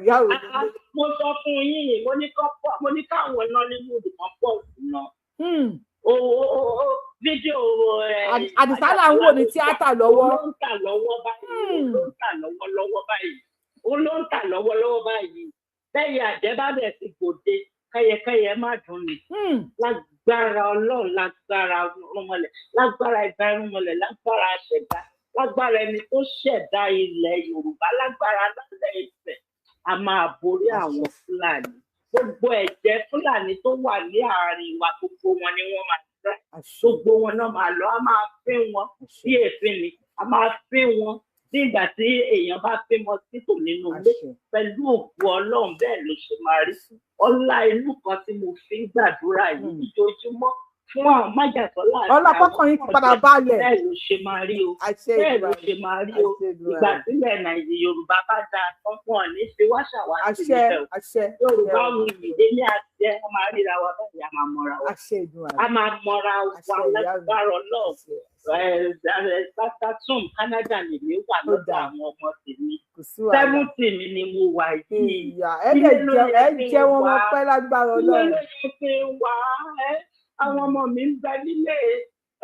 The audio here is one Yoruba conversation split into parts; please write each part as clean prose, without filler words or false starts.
Ìyá ò Ah, ah, mo sọ fún yín, mo ní káwọn Nollywood kan pọ̀ sí náà. Owó fídíò ẹ. Àdìsá là ń wò ní tíátà lọ́wọ́. Ó ló ń tà lọ́wọ́ báyìí. Ó ló ń tà lọ́wọ́lọ́wọ́ báyìí. Ó ló ń tà lọ́wọ́lọ́wọ́ báyìí. Bẹ́ẹ̀ àjẹ́ bá bẹ̀ sí gòde, kẹ́yẹkẹ́yẹ má dùn ni. Lágbára Ọlọ́run, lágbára ọmọlẹ̀, lágbára ìgbà irúnmọlẹ̀, lágbára àṣẹ̀dá, lágbára ẹni tó ṣẹ̀dá ilẹ̀ Yorùbá, lágbára lálẹ́ Ifẹ̀, a máa borí àwọn Fúlàní. Gbogbo ẹ̀jẹ̀ Fúlàní tó wà ní àárín wa, gbogbo wọn ni wọ́n máa dá, gbogbo wọn náà máa lọ. A máa fín wọn bí èéfín ni, a máa fín wọn bí ìgbà tí èèyàn bá fín mosquito nínú ilé. Pẹ̀lú òkú Ọlọ́run, bẹ́ẹ̀ ló ṣe máa rí. Ọlá inú kan tí mo fi ń gbàdúrà yìí lójoojúmọ́ fún àwọn májàsọ́lá àti Ọlá àwọn pọ́kàn yín ti padà ọ̀jẹ̀. balẹ̀. Bẹ́ẹ̀ ló ṣe máa rí o. Àṣẹ. Bẹ́ẹ̀ ló Èdùmàrè. ṣe máa rí o. Àṣẹ Èdùmàrè. Ìgbà sílẹ̀ Nàìjíríà Yorùbá bá dáa tán, fún ọ ní fi wá ṣàwátì Àṣẹ. níbẹ̀ o. Àṣẹ. Yorùbá wuyì délé àti ẹ, a máa ríra wa báyìí, a máa mọra wa. Àṣẹ Èdùmàrè. A máa mọra wa. Àṣẹ, ìyá mi. Lágbára Ọlọ́run. Saskatoon, Canada lèmi wà Ó lọ́dọ̀ dáa. àwọn ọmọ tèmi. Kò sí wàhálà. 70 mi ni mo wà yìí. Ìyá ẹ Ilé lè ló jẹ yẹ ẹ kí n jẹ wọn wà. wọn pẹ́ lágbára Ilé Ọlọ́run. ló yẹ kí n wà ẹ. Àwọn ọmọ mi ń bẹ nílé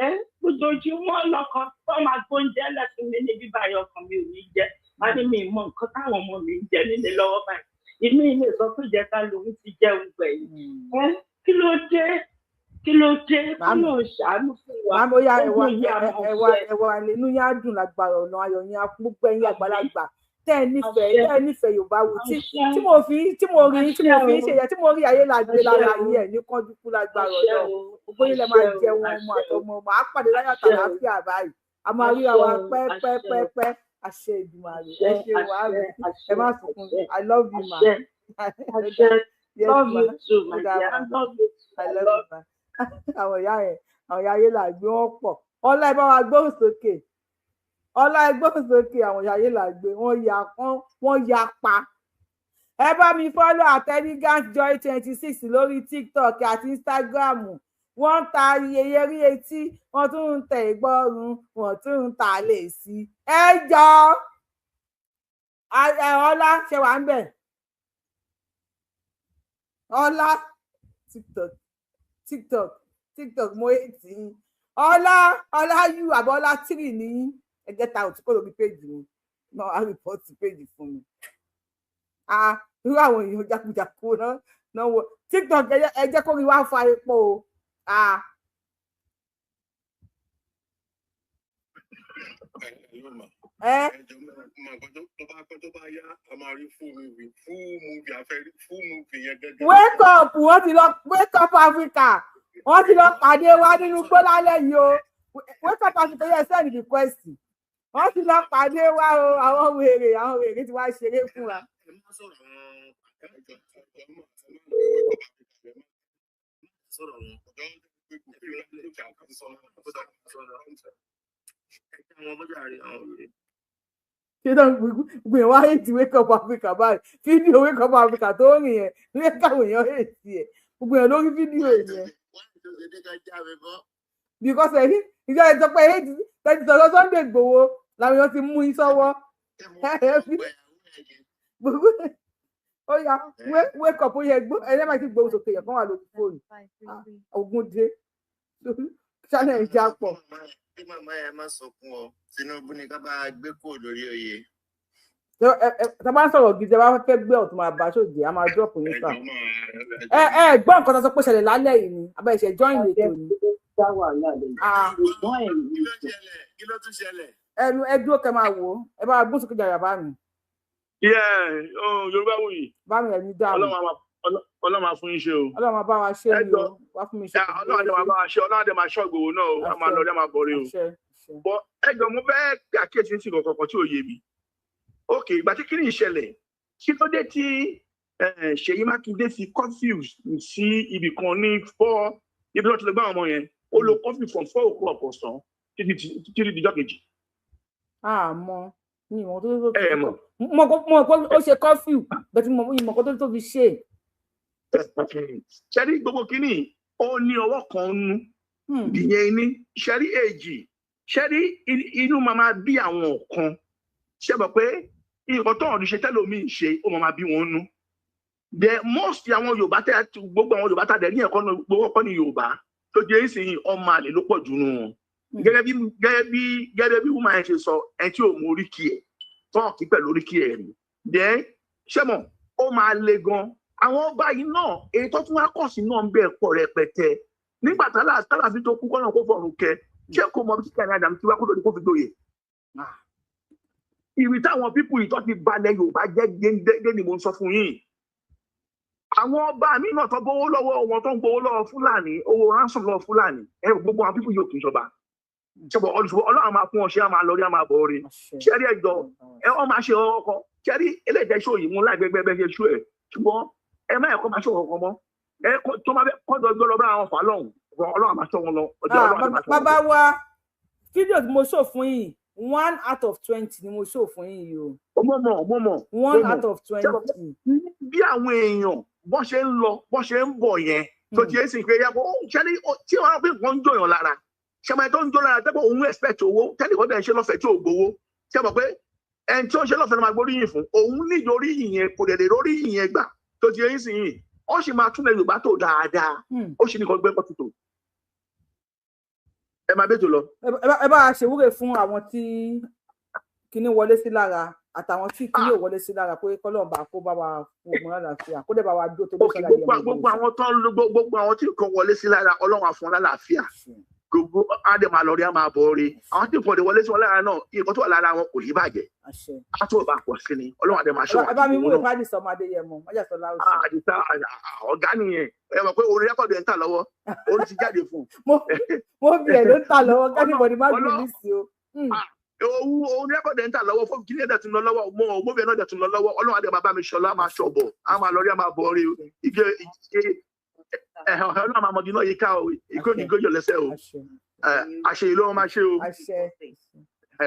ẹ. Ojoojúmọ́ lọkàn tó máa gbóúnjẹ lẹ́sìn mi ní bíbá yọ, ọkàn mi ò ní jẹ. Má ní mi mọ nǹkan táwọn ọmọ mi ń jẹ nílé lọ́wọ́ báyìí. Inú ilé sọ pé ìjẹta lòun ti jẹun gbẹ̀yìn. Ẹ kí ló dé? Kí ló dé? Kí Màámi. ló ń ṣàánú fún wa? Màámi, ó yá, ẹwà. Ogun yìí a máa Ẹwà ṣẹ. ẹwà inú yín á dùn lágbára ọ̀nà, ayọ̀ yín á kún. Gbogbo ẹ̀yin àgbàlagbà tẹ́ ẹ nífẹ̀ẹ́ Àṣẹ. tẹ́ ẹ nífẹ̀ẹ́ Yorùbá wò tí Àṣẹ. tí mo fi tí mo rí tí mo Àṣẹ fi o. ṣe yẹ tí mo rí ayé làgbé Àṣẹ lára o. yìí, ẹ̀ ní kánjú kú lágbára Àṣẹ Ọlọ́run. o. Gbogbo yín lẹ máa Àṣẹ o. jẹun ọmọ Àṣẹ o. àtọmọ ọmọ. Á pàdé láyọ̀ Àṣẹ o. àtàlàáfíà báyìí, a máa ríra Àṣẹ wa o. pẹ́ pẹ́ Àṣẹ pẹ́ o. pẹ́. Àṣẹ Èdùmàrè. Ẹ Àṣẹ. ṣe wàá Àṣẹ. mi, ẹ Àṣẹ. má sunkún. Àṣẹ. I love you, ma. Àṣẹ, àṣẹ. Yes, Love ma. you too, Ó my dáa, dear. ma. Love you too. I I love love you, ma. Àwọn ìyá yẹn, àwọn ìyá ayé là gbé wọn pọ̀. Ọlá, ẹ bá wa gbóhùn sókè. Ọlá, ẹ gbóhùn sókè. Àwọn ìyá ayé là gbé wọn ya, wọn ya pa. Ẹ bá mi follow at Joy 26 lórí TikTok àti Instagram. Wọ́n ń ta yeyeri etí, wọ́n tún ń tẹ ìgbọrun, wọ́n tún ń ta lè sí ẹ jọ. Ẹ Ọlá, ṣe wà ń bẹ̀? Ọlá, TikTok, TikTok, TikTok, mo hate yín. Ọlá, Ọlá you àbọ̀ Ọlá three ní. Ẹ get out kó lórí page mi náà, á report page fún mi. Ah, irú àwọn èèyàn jákujàku náà náà wọ TikTok. Ẹ jẹ́ kó rí wá fa epo o. Ah. Ẹ Ẹjọ máa gbọ́, tó bá pẹ́ tó bá yá, a máa rí full movie, full movie, a fẹ́ rí full movie yẹn gẹ́gẹ́. Wake up, wọ́n ti lọ. Wake up Africa, wọ́n ti lọ pàdé wa nínú igbó lálẹ́ yìí o. Wake up Africa, yẹ send request. Wọ́n ti lọ pàdé wa o. Àwọn wèrè ti wá ṣeré fún wa. Ẹ má sọ̀rọ̀ àwọn ẹjọ ẹjọ má ẹ má lọ wake up Africa, ẹ má sọ̀rọ̀ àwọn ọ̀dọ́ pé kò fi rẹ́ lókè àkàtúntò sọ̀rọ̀ ẹ jẹ́ àwọn bọ́jà rí àwọn wèrè. Ṣé náà gbogbo èèyàn wá hate Wake Up Africa báyìí? Fídíò Wake Up Africa tó rìn yẹn ló yẹ káwọn èèyàn hate ẹ. Gbogbo èèyàn lórí fídíò yẹn because ẹni ìjọ ẹ sọ pé hate tẹ̀sí sọ̀rọ̀ Sunday Igboho làwọn èèyàn ti mú yín sọ́wọ́. Gbogbo ó yá, wake up, ó yẹ gbó ẹ lẹ́ẹ̀ma ti gbóhùn sókè. Yẹn kán wà lórí fóònù. Ah, ogun dé, channel ìjà pọ̀. Kí màmá yẹn má sọkún ọ, Tinubu ní ká bá gbé kúrò lórí oyè. Tá a bá ń sọ̀rọ̀ gidi, ẹ bá fẹ́ gbé ọ̀tún máa bá ṣòjì, a máa drop yín sà. Ẹ ẹ gbọ́ nǹkan tó sọ pé ṣẹlẹ̀ lálẹ́ yìí ni abẹ́ ìṣẹ̀ join ètò ni. Dá wàhálà lẹ́yìn. Ah. Ṣùgbọ́n ẹ̀yìn Kí ló ṣẹlẹ̀? Kí ló tún ṣẹlẹ̀? Ẹnu ẹ dúró, kẹ máa wò ó. Ẹ bá gbóhùn sókè jàrá bá mi. Yeah, oh, Yorùbá wuyì. Bá mi, ẹ̀mí dáàmú. Ọlọ́run á máa fún yín ṣe o. Ọlọ́run máa bá wa ṣe Ẹ ni jọ o, wá fún mi ṣe. Ọlọ́run á dẹ̀ máa bá wa ṣe, Ọlọ́run á dẹ̀ máa ṣọ́ Ìgbòho náà o, a máa lọ, a máa bọ̀ rí o. Àṣẹ, àṣẹ. Bọ́ ẹ jọ, mo fẹ́ pè àkíyèsí sí nǹkan kankan tí ò yé mi. Ok, ìgbà tí kíni ìṣẹ̀lẹ̀, kí ló dé tí Ṣèyí Mákindé fi curfew sí ibì kan ní 4, ibi tí wọ́n ti lọ gbá àwọn ọmọ yẹn? Ó lo curfew from 4 o'clock ọ̀sán títí dijọ́ kejì. Àmọ́ ní ìwọ̀n tó Ẹ mọ̀. Mo kó ó ṣe curfew bẹ́ẹ̀ tí mo ìmọ̀ kó tó fi ṣe. Ṣẹ́rí gbogbo kínní ó ní ọwọ́ kan nú ìyẹn ní ṣẹ́rí èjì, ṣẹ́rí inú máa máa bí àwọn kan ṣe mọ̀ pé Nǹkan tó ọ̀run ṣe tẹ́lòmíì ṣe, ó máa bí wọn nú. The most àwọn Yorùbá tẹ, gbogbo àwọn Yorùbá tàdé ní ẹ̀kọ́ gbogbo ọkọ ní Yorùbá tó jẹ́ ìsìn, ọmọ àlè ló pọ̀ jù nù wọn. Gẹ́gẹ́ bí woman yẹn ṣe sọ, ẹ tí ò mú oríkì ẹ̀ tán kí pẹ̀lú oríkì ẹ̀ rí. Then ṣé mọ̀, ó máa le gan. Àwọn ọba yìí náà, èyí tó tún wá kọ̀ sí náà ń bẹ̀ pọ̀ rẹpẹtẹ. Nígbà tálàfin tó kú, kọ́nà kó fọ̀rùn kẹ, ṣé kò mọ bí kíkà ní Àdàmú tí wá kó tó di kó fi gboyè? Ibi táwọn people yìí tó ti balẹ̀ Yorùbá jẹ́ géńdé ni mo ń sọ fún yín. Àwọn ọba mi náà tó gbowó lọ́wọ́ wọn, tó ń gbowó lọ́wọ́ Fúlàní, owó ransom lọ́wọ́ Fúlàní, ẹ gbogbo àwọn people yìí ò kì í ṣọba. Ṣọbọ Ọlọ́run máa fún ọ ṣé, á máa lọ rí, á máa bọ̀ rí. Ṣẹ́rí, ẹjọ́ ẹ wọ́n máa ṣe ọkọ. Ṣẹ́rí, eléyìí ṣó yìí mú láìpẹ́ bẹ́ẹ̀ ṣe ṣú ẹ̀, ṣùgbọ́n ẹ má ẹ̀kọ́ máa ṣó ọkọ mọ́ ẹ tó máa bẹ kọ́jọ gbọ́ lọ bá àwọn fà lọ́hùn. Ọlọ́run máa ṣọ́ wọn lọ. Bàbá wa, fídíò tí mo ṣò fún yìí, 1 out of 20 ni mo ṣò fún yín yìí o. Mo mọ̀, mo mọ̀. 1 out of 20. Bí àwọn èèyàn bọ́n ṣe ń lọ, bọ́n ṣe ń bọ̀ yẹn, tó ti ń sìn pé yàgò ṣẹ́ni tí wọ́n fi nǹkan ń jọyàn lára, ṣẹ́mi tó ń jọ lára tẹ́pọ̀ òun expect owó tẹ́lẹ̀ kọ́ dẹ̀ ń ṣe lọ́fẹ̀ẹ́ tí ò gbowó. Ṣé mọ̀ pé ẹni tí ó ń ṣe lọ́fẹ̀ẹ́ ló máa gbóríyìn fún òun níjọ oríyìn yẹn, kò dẹ̀ lè róríyìn yẹn gbà. Tó ti ń sìn yìí, ó sì máa túnlẹ̀ Yorùbá tó dáadáa, ó sì ní kọ́ gbẹ́ kọ́ tuntun. Ẹ máa bẹ́tò lọ. Ẹ bá a ṣèwúre fún àwọn tí kinní wọlé sí lára àtàwọn tí kinní ò wọlé sí lára, pé kọ́lọ́ọ̀bà kó bá wa fún ogun lálàáfíà, kó dẹ̀ bá wa dó tó lóṣèlú. Gbogbo àwọn tó ń lo, gbogbo àwọn tí nǹkan wọlé sí lára, Ọlọ́run á fún lálàáfíà, gbogbo á dẹ̀ máa lọ rí, á máa bọ̀ rí. Àwọn tí nǹkan wọlé sí wọn lára náà, nǹkan tó wà lára wọn kò ní bàjẹ́, á tó bá pọ̀ sí ni. Ọlọ́run á dẹ̀ máa ṣọ́ wọn. Ẹ bá mi mú ìpàdé sọmọ Adéyẹmọ májàsọlá òsì. Àdìsá ọ̀gá nìyẹn. Ẹ mọ̀ pé orin record ẹ̀ ń tà lọ́wọ́, orin ti jáde fún un. Mo bí ẹ̀ ló ń tà lọ́wọ́, k'anybody má bí mi sí o. Owó orin record ẹ̀ ń tà lọ́wọ́ fún kíní ẹ̀dẹ̀ tún lọ lọ́wọ́ mọ́ òmóbi ẹ̀ náà dẹ̀ tún lọ lọ́wọ́. Ọlọ́run á dẹ̀ máa bá mi ṣọlá, máa ṣọ̀bọ̀, á máa lọ rí, á máa bọ̀ rí. Ike Ọlọ́run máa mọ̀dínà yìí ká o, ìkóni ìgójọ lẹ́sẹ̀ o, àṣẹ ìlú wọn máa ṣe o,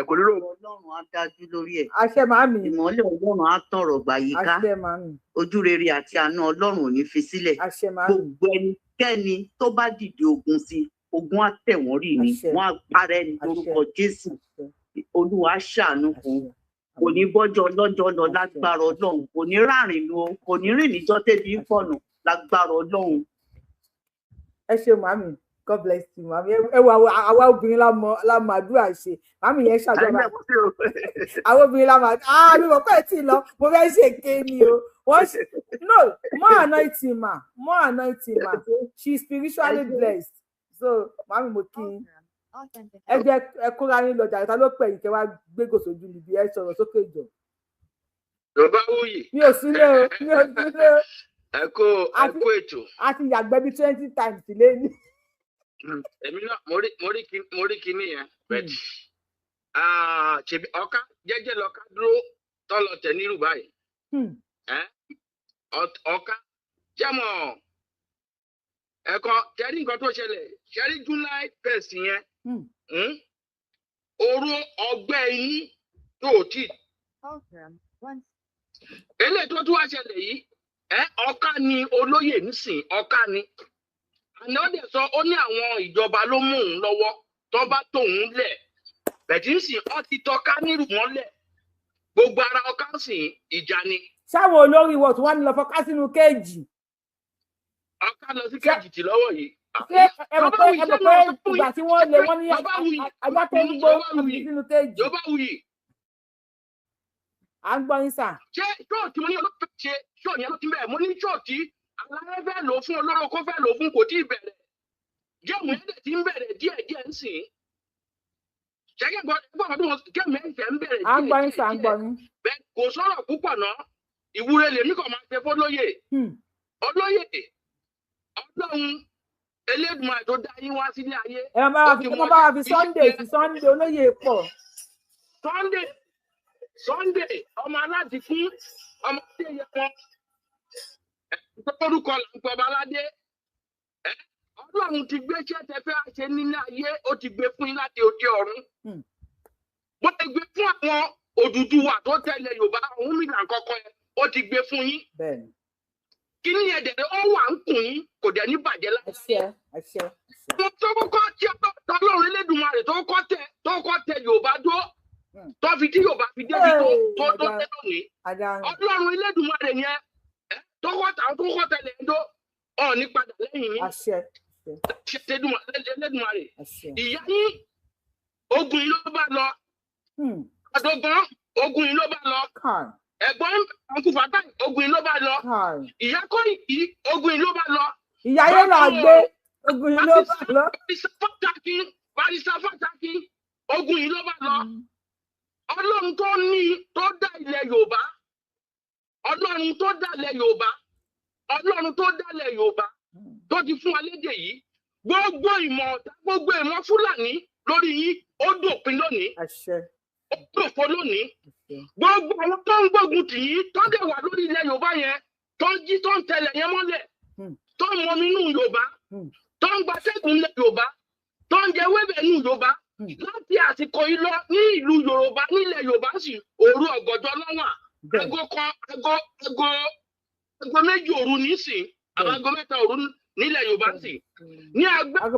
kò lérò. Ọlọ́run á dájú lórí ẹ̀. Àṣẹ, màámi. Ìmọ́lẹ̀ Ọlọ́run á tọ̀rọ̀ gbà yí ká. Àṣẹ, màámi. Ojú rere àti àánú Ọlọ́run ò ní fi sílẹ̀. Àṣẹ, màámi. Gbogbo ẹnikẹ́ni tó bá dìde ogun sí, ogun á tẹ̀ wọ́n rì ní, wọ́n á parẹ́ ní lórúkọ Jésù. Olúwa á ṣàánú fún un, kò ní bọ́jọ́ lọ́jọ́ lọ lágbára Ọlọ́run, kò ní rárìn lu, kò ní rìn níjọ́ tẹ́bi ń fọ̀nà lágbára Ọlọ́run. Ẹ ṣe, màámi. God bless you, màámi. Ẹ wo àwa obìnrin la mọ àdúrà ṣe. Màámi yẹn ṣàdúrà. Àwọn obìnrin la mọ. Ah, mi mọ̀ pé ẹ tí ì lọ, mo fẹ́ ṣe ké ni o. Wọ́n ṣe no more anointing ma, more anointing ma. She is spiritually blessed. So màámi, mo kí yín. Ẹ jẹ́ ẹ kóra yín lọ jàre. Ta ló pè yín kẹ́ wá gbégò sójú níbi? Ẹ sọ̀rọ̀ sókè jọ. Yorùbá wuyì. Mi ò sílé o, mi ò sílé o. Ẹ kó ètò. A ti yàgbẹ́ bí 20 times lé ní. Èmi náà mo rí kinní yẹn, but ṣèbí ọ̀ká jẹ́jẹ́ lọ́ká dúró tọ́lọ tẹ̀ nírú báyìí. Ọ̀ká jẹ́mọ̀ ẹ̀kọ́ tẹ́rí nǹkan tó ṣẹlẹ̀ ṣẹ́rí July 1st yẹn, oró ọgbẹ́ inú tó ò tí eléyìí tó tún wá ṣẹlẹ̀ yìí, ọ̀ká ni olóyè nísìn, ọ̀ká ni àná dẹ̀ sọ, ó ní àwọn ìjọba ló mú òun lọ́wọ́ tó bá tóun lẹ̀ bẹ̀tí ń sìn ọ́ ti tọ́ka nírù wọn lẹ̀, gbogbo ara ọ̀ká ń sìn ìjà ni. Sáwọn olórí wọ̀ tó wá ní lọ fọká sínú cage. Ọ̀ká lọ sí cage tì lọ́wọ́ yìí. Ṣé ẹ mọ̀ pé ìgbà tí wọ́n lé wọ́n ní ajá tó ń gbó sínú cage. Yorùbá wuyì. À ń gbọ́ yín, sà. Ṣé ṣóòtì mo ní olóòtú ṣe ṣóòtì yẹn ló ti bẹ̀rẹ̀? Mo ní ṣóòtì aláyẹ fẹ́ lò fún olóró kó fẹ́ lò fún, kò tí ì bẹ̀rẹ̀. Game yẹn dẹ̀ ti ń bẹ̀rẹ̀ díẹ̀ díẹ̀ ń sìn. Ṣẹ́gẹ́ gbọ́ gbọ́ tó game yẹn ṣẹ̀ ń bẹ̀rẹ̀ À ń gbọ́ yín díẹ̀ sà, à ń díẹ̀. gbọ́ yín. Bẹ́ẹ̀ kò sọ̀rọ̀ púpọ̀ náà, ìwúre lèmi kàn máa ṣe fọlóyè. Olóyè, Ọlọ́run Elédùmarè tó dá yín wá sílé ayé. Ẹ bá wa fi ẹ bá wa fi Sunday sí Sunday olóyè pọ̀. Sunday, Sunday ọmọ aládìkún, ọmọ tí èyẹ wọn orúkọ là ń pẹ ọba aládé. Ọlọ́run ti gbé iṣẹ́ tẹ fẹ́ ṣe nílé ayé, ó ti gbé fún yín láti òde ọ̀run. Bó ti gbé fún àwọn Odùduwà tó tẹ̀lé Yorùbá Ọ̀rúnmìlà kọ́kọ́ yẹn, ó ti gbé fún yín. Kí ni yẹn dẹ̀ ó wà ń kùn yín, kò dẹ̀ ní bàjẹ́ láyé. Àṣẹ, àṣẹ, àṣẹ. Tó kọ́kọ́ tí Ọlọ́run Elédùmarè tó kọ́kọ́ tẹ Yorùbá dó. Tó fi tí Yorùbá fi débi tó tẹ́ lónìí. Ọlọ́run Elédùmarè yẹn tó kọ́ tàwọn tó kọ́ tẹ̀lé ń dó ọ̀ọ́ni padà lẹ́yìn yín. Elédùmarè. Ìyá yín ogun yìí ló bá lọ. Àdógán ogun yìí ló bá lọ. Ẹ̀gbọ́n Uncle Fatai ogun yìí ló bá lọ. Ìyá Kóìkì ogun yìí ló bá lọ. Ìyá yẹn là gbé ogun yìí ló bá lọ. Barrister Fatakin ogun yìí ló bá lọ. Ọlọ́run tó ní tó dá ilẹ̀ Yorùbá. Ọlọ́run tó dá ilẹ̀ Yorùbá. Ọlọ́run tó dá ilẹ̀ Yorùbá tó ti fún wa lédè yìí. Gbogbo ìmọ̀ ọ̀tá gbogbo ìmọ̀ Fúlàní lórí yín ó dòpin lónìí. Ó dòfo lónìí. Gbogbo àwọn tó ń gbógun tì yín tó dẹ̀ wà lórí ilẹ̀ Yorùbá yẹn tó ń jí tó ń tẹlẹ̀ yẹn mọ́lẹ̀ tó ń mọmi inú Yorùbá tó ń gbatẹ́gùn ilẹ̀ Yorùbá tó ń jẹ wébẹ̀ inú Yorùbá láti àsìkò yìí lọ ní ìlú Yorùbá nílẹ̀ Yorùbá sì òru ọ̀gànjọ́ lọ́wọ́ aago kan aago 2 òru nísìn aago 3 òru nílẹ̀ Yorùbá sì ní aago 3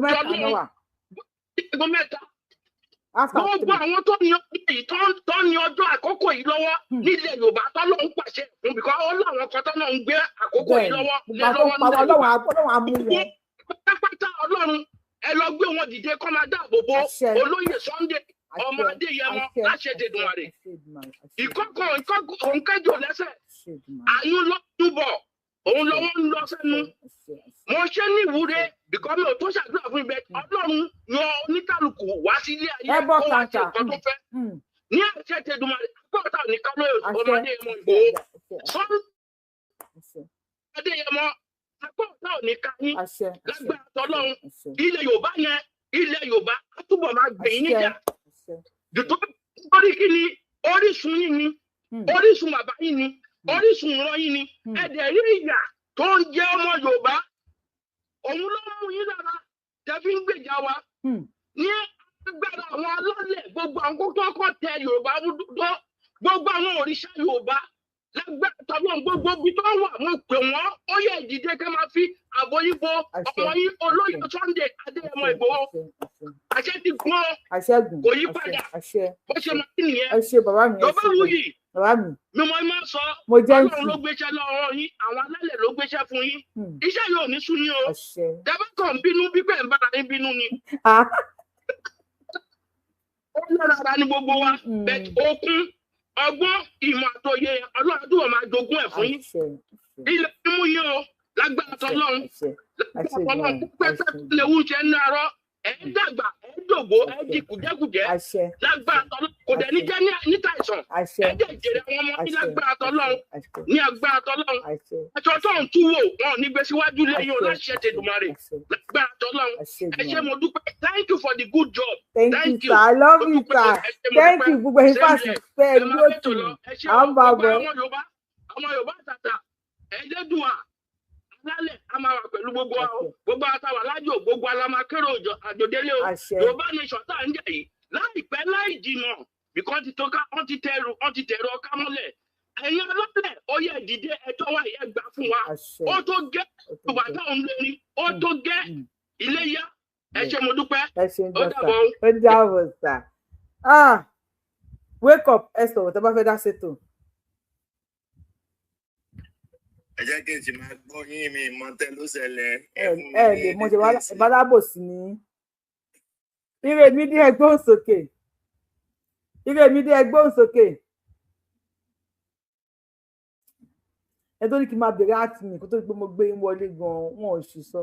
gbogbo àwọn tó ní ọjọ́ yìí tó ní ọjọ́ àkókò yìí lọ́wọ́ nílẹ̀ Yorùbá tọ́lọ́ ń pàṣẹ fún bíkọ́ ó láwọn kan tọ́lọ́ ń gbé àkókò yìí lọ́wọ́ lọ́wọ́ nílẹ̀ Yorùbá pátápátá Ọlọ́run ẹ lọ gbé wọn dìde kọ́ máa dáàbò bo olóyè Sunday ọmọ Adéyẹmọ láṣẹ Èdùmàrè ìkọ́kọ̀ òǹkẹ́jọ lẹ́sẹ̀ àyún lọ́dúnbọ̀ òun lọ́wọ́ ń lọ sẹ́nu mo ṣe ní ìwúre bìkọ́ mi ò tó ṣàdúrà fún ibẹ̀ Ọlọ́run yan oníkàlùkù wá sí ilé ayé kó wá ṣe nǹkan tó fẹ́ ní àṣẹ Èdùmàrè akọ́ta nìkan lóye ọmọ Adéyẹmọ Ìgbòho Sunday Adéyẹmọ akọ́ta ò ní ká yín lágbára tọ́lọ́run ilẹ̀ Yorùbá yẹn ilẹ̀ Yorùbá á túbọ̀ máa gbè yín níjà torí kí ni orísun yín ni orísun bàbá yín ni orísun ìran yín ni ẹ̀dẹ̀ rí ìyà tó ń jẹ ọmọ Yorùbá òun ló mú yín lára tẹ́fí ń gbèjà wa ní agbára àwọn alálẹ̀ gbogbo àwọn tó kọ́ tẹ Yorùbá gbogbo àwọn òrìṣà Yorùbá lágbára tọ́lọ́run gbogbo ibi tó wà mo pè wọ́n ó yẹ ìdìde kẹ́ máa fi àbò yíbo ọmọ yín olóyè Sunday Adéyẹmọ Ìgbòho àṣẹ ti gbọ́n kò yí padà bó ṣe máa ń nìyẹn Yorùbá wuyì mi mo máa sọ Ọlọ́run ló gbéṣẹ́ lọ́wọ́ yín àwọn alálẹ̀ ló gbéṣẹ́ fún yín iṣẹ́ yóò ní sú yín o tẹ́bá kàn ń bínú bí pẹ̀ ń bára yín bínú ni ó lára ní gbogbo wa bẹ́ẹ̀ okun ọgbọ́n ìmọ̀ àtòyè Ọlọ́run tó wọ̀ máa jogún ẹ̀ fún yín ilẹ̀ mímú yín o lágbára tọlọ́run lágbára tọlọ́run pẹ́pẹ́ léwu ṣe ń narọ́ ẹ̀ ń dàgbà ẹ̀ ń dògbò ẹ̀ di kùjẹ́kùjẹ́ lágbára tọlọ́run kò dẹ̀ ní jẹ́ níta ìsàn ẹ̀ dẹ̀ jèrè àwọn ọmọ ní lágbára tọlọ́run ní agbára tọlọ́run aṣọ tó ń tú wò wọn ò ní gbé síwájú lẹ́yìn o láṣẹ Èdùmàrè lágbára tọlọ́run ẹ ṣé mo dúpẹ́. Thank you for the good job. Thank you sir, I love you sir. Thank you gbogbo ẹ̀yin fásitì fẹ́ ẹ dúró tì mí à ń bá bọ̀. Ọmọ Yorùbá tàtà Ẹlẹ́dùà alálẹ̀ a máa wà pẹ̀lú gbogbo wa o gbogbo àtàwà lájò gbogbo alamakérò àjòdélé o Yorùbá nation tá à ń jẹ yìí láìpẹ́ láì jìnnà bìkan ti tó ká wọ́n ti tẹrù ọká mọ́lẹ̀ ẹ̀yin alálẹ̀ ó yẹ dìde ẹjọ́ wa yẹ gbà fún wa ó tó gẹ́ Yorùbá táwọn ń lé ní ó tó gẹ́ Iléyá. Ẹ ṣé mo dúpẹ́. Ó dàbọ̀. Ó dàbọ̀ sà. Wake up ẹ sọ̀rọ̀ tó bá fẹ́ dá ṣètò. Ẹ jẹ́ kí n sì máa gbọ́ yín mi mọ tẹ́ ló ṣẹlẹ̀. Ẹ lè mọ ṣe bálábòsí ni. Ire mi dé ẹgbóhùn sókè. Ire mi dé ẹgbóhùn sókè. Ẹ tó ní kí n máa bèrè àti mi kó tó di pé mo gbé yín wọlé gan-an wọn ò sì sọ.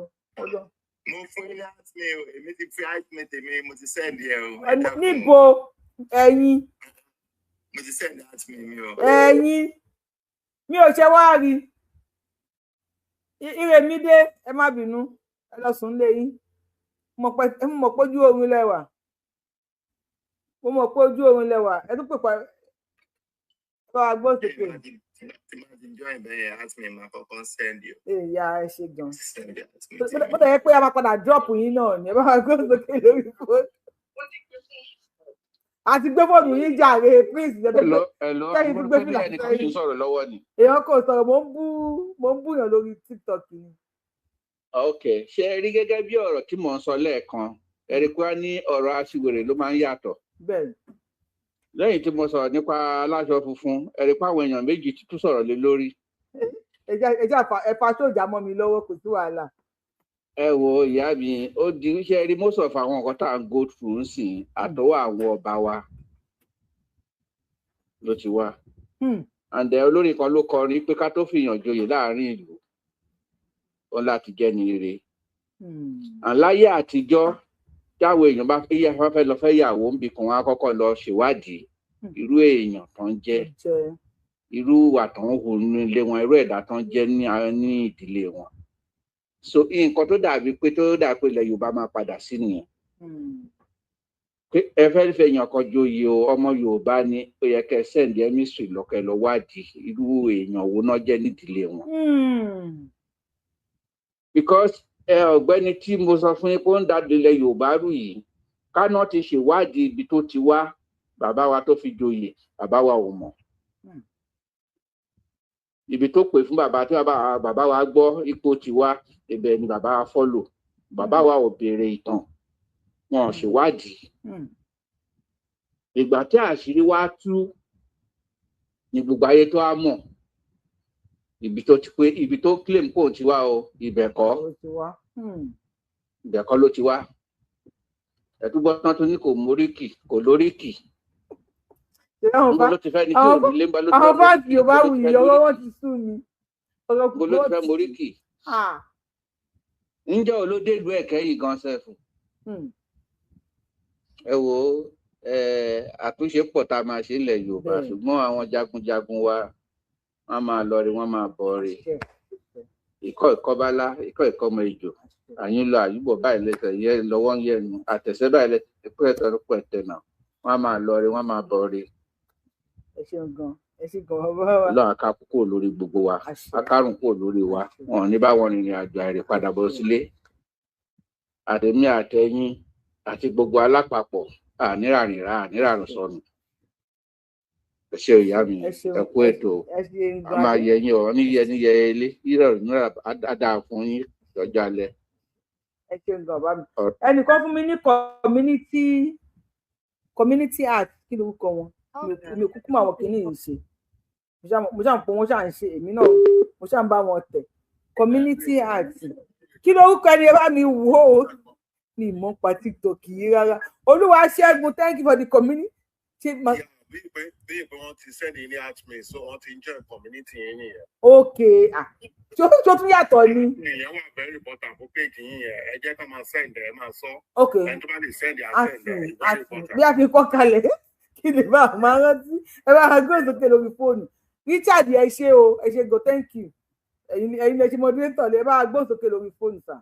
Mo fún yín láti mi o èmi ti fi àìsàn tèmi mo ti sẹ́ndì ẹ o. Níbo ẹ̀yin. Mo ti sẹ́ndì àìsàn mi o. Ẹ̀yin mi ò ṣe wá rí ire mi dé ẹ má bínú ẹ lọ sùn lé yín mo mọ̀ pé ojú oorun lẹ́wà mo mọ̀ pé ojú oorun lẹ́wà ẹ tún pè pa ẹ bá wa gbọ́ sókè. Tí máa ti join bẹ́ẹ̀ yẹn àti mi máa kọ́kọ́ send you. Ìyá ẹ ṣe gan. Bó tẹ̀ yẹ pé a máa padà drop yín náà ni ẹ bá wa gbọ́ sókè lórí fóònù. Àti gbé fóònù yín jàre prince. Hello, kẹ́yìn tún gbé fìlà sẹ́yìn. Èèyàn kò sọ̀rọ̀ mò ń búyàn lórí TikTok ni. Ok, ṣe rí gẹ́gẹ́ bí ọ̀rọ̀ tí mò ń sọ lẹ́ẹ̀kan, ẹ̀rí pé ní ọ̀rọ̀ aṣiwèrè ló máa ń yàtọ̀. Bẹ́ẹ̀ni. Lẹ́yìn tí mo sọ̀rọ̀ nípa aláṣọ funfun, ẹ rí pé àwọn èèyàn méjì tún sọ̀rọ̀ lé lórí. Ẹ jẹ́ ẹ fa sójà mọ́ mi lọ́wọ́, kò sí wàhálà. Ẹ wo ìyá mi, ó di iṣẹ́ rí most of àwọn nǹkan tá à ń go through ń sìn, àtọwọ́ àwọn ọba wa ló ti wá. And then olórin kan ló kọrin pé ká tó fìyàn joyè láàrin ìlú, ó láti jẹ́ ní ire. And láyé àtijọ́, táwọn èèyàn bá fẹ́ yà fẹ́ lọ fẹ́ yàwó níbi kan, wọn á kọ́kọ́ lọ ṣèwádìí irú èèyàn tó ń jẹ́, irú ìwà tó ń hù nílé wọn, irú ẹ̀dá tó ń jẹ́ ní ìdílé wọn. So nǹkan tó dàbí pé ilẹ̀ Yorùbá máa padà sí nìyẹn, pé ẹ fẹ́ fẹ́ èèyàn kan joyè o, ọmọ Yorùbá ni, ó yẹ kẹ́ send emissary lọ́kẹ́ lọ wádìí irú èèyàn wo náà jẹ́ nídìílé wọn. Because ẹ ọ̀gbẹ́ni tí mo sọ fún yín pé ó ń dàdí ilẹ̀ Yorùbá rú yìí, káná ti ṣèwádìí ibi tó ti wá, bàbá wa tó fi joyè, bàbá wa ò mọ̀ ibi tó pè fún bàbá tí bàbá wa gbọ́ ipò ti wá, ibẹ̀ ni bàbá wa follow. Bàbá wa ò béèrè ìtàn, wọn ò ṣèwádìí. Ìgbà tí àṣírí wá tú ní gbogbo ayé tó á mọ̀ ibi tó ti pé, ibi tó claim kò ti wá o, ibẹ̀ kọ́, ibẹ̀ kọ́ ló ti wá. Ẹ̀túgbọ́n tán tún ní kò móríkì, kò lóríkì. Níbo ló ti fẹ́ ní tí ò nílé? Níbo ló ti fẹ́? Àwọn fans Yorùbá wù yìí, ọwọ́ wọn ti sú mi. Níbo ló ti fẹ́ móríkì? Ńjọ́ wo ló dé ìlú ẹ̀kẹ́ yìí gan sef? Ẹ wo, àtúnṣe pọ̀ tá a máa ṣe nílẹ̀ Yorùbá, ṣùgbọ́n àwọn jagunjagun wa, wọ́n máa lọ rí, wọ́n máa bọ̀ rí. Ikọ̀ ìkọ́bálá, ikọ̀ ìkọ́mọ ejò, àyín lọ àyíbọ̀ báyìí, lẹ́sẹ̀ yẹ lọ́wọ́ ń yẹnu àtẹ̀sẹ́ báyìí lẹ́sẹ̀ pẹ̀tẹ̀ pẹ̀tẹ̀ náà, wọ́n máa lọ rí, wọ́n máa bọ̀ rí. Ẹ ṣeun gan, ẹ ṣe gan, bàbá wa. Ọlọ́run aká kúkú lórí gbogbo wa, akárùn kúrò lórí wa. Wọn ò ní bá wọn rìnrìn àjò àìrè padà bọ̀ sílé. Àtẹ̀mí àtẹ̀yìn àti gbogbo alápapọ̀, ànírànìrà ànírànù sọnù. Ẹ ṣe ìyá mi, ẹ kú ètò, a máa yẹ yín ọ ní yẹ ní yẹ ilé yírọ̀ níra dáa fún yín lọ́jọ́ alẹ́. Ẹ ṣeun gan, bàbá mi. Ẹnìkan fún mi ní community art, kí lorúkọ wọn? Mi ò kúkú mọ àwọn kìíní yìí ṣe. Mo ṣáà ń pọ wọn, ṣáà ń ṣe, èmi náà mo ṣáà ń bá wọn tẹ̀. Community art, kí lorúkọ ẹni? Ẹ bá mi wò ó, mi mọ̀ pa TikTok yìí rárá. Olúwa ṣẹ́gun, thank you for the community. Bí pé wọ́n ti send ní at me, so wọ́n ti ń join community yín nìyẹn. Ok, ah, tó tún yàtọ̀ ni. Ìyẹn wà very important fún page yín yẹn. Ẹ jẹ́ ká máa send, ẹ máa sọ. Ok. Ẹni tó bá lè send ẹ á send ẹ, it's very important. Bí a fi kọ́ kalẹ̀ kí lè bá a máa rántí. Ẹ bá a gbé sókè lórí fóònù. Richard, ẹ ṣé o, ẹ ṣé go, thank you. Ẹ̀yin lè ṣe moderator, lè bá a gbóhùn sókè lórí fóònù sà.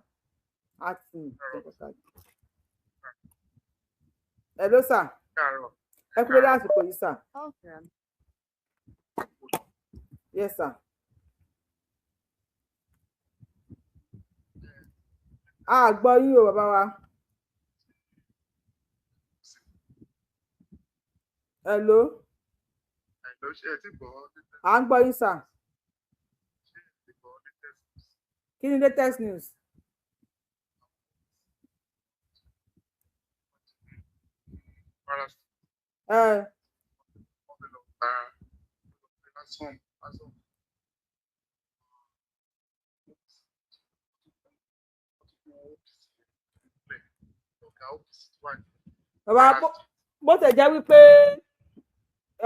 Àti hello sir, ẹ kúrò lásìkò yìí sir. Yes sir. A gbọ́ yín o, bàbá wa. Hello. À ń gbọ́ yín sir. Kí ni latest news? Ẹ bàbá, bó tẹ̀ jẹ́ wípé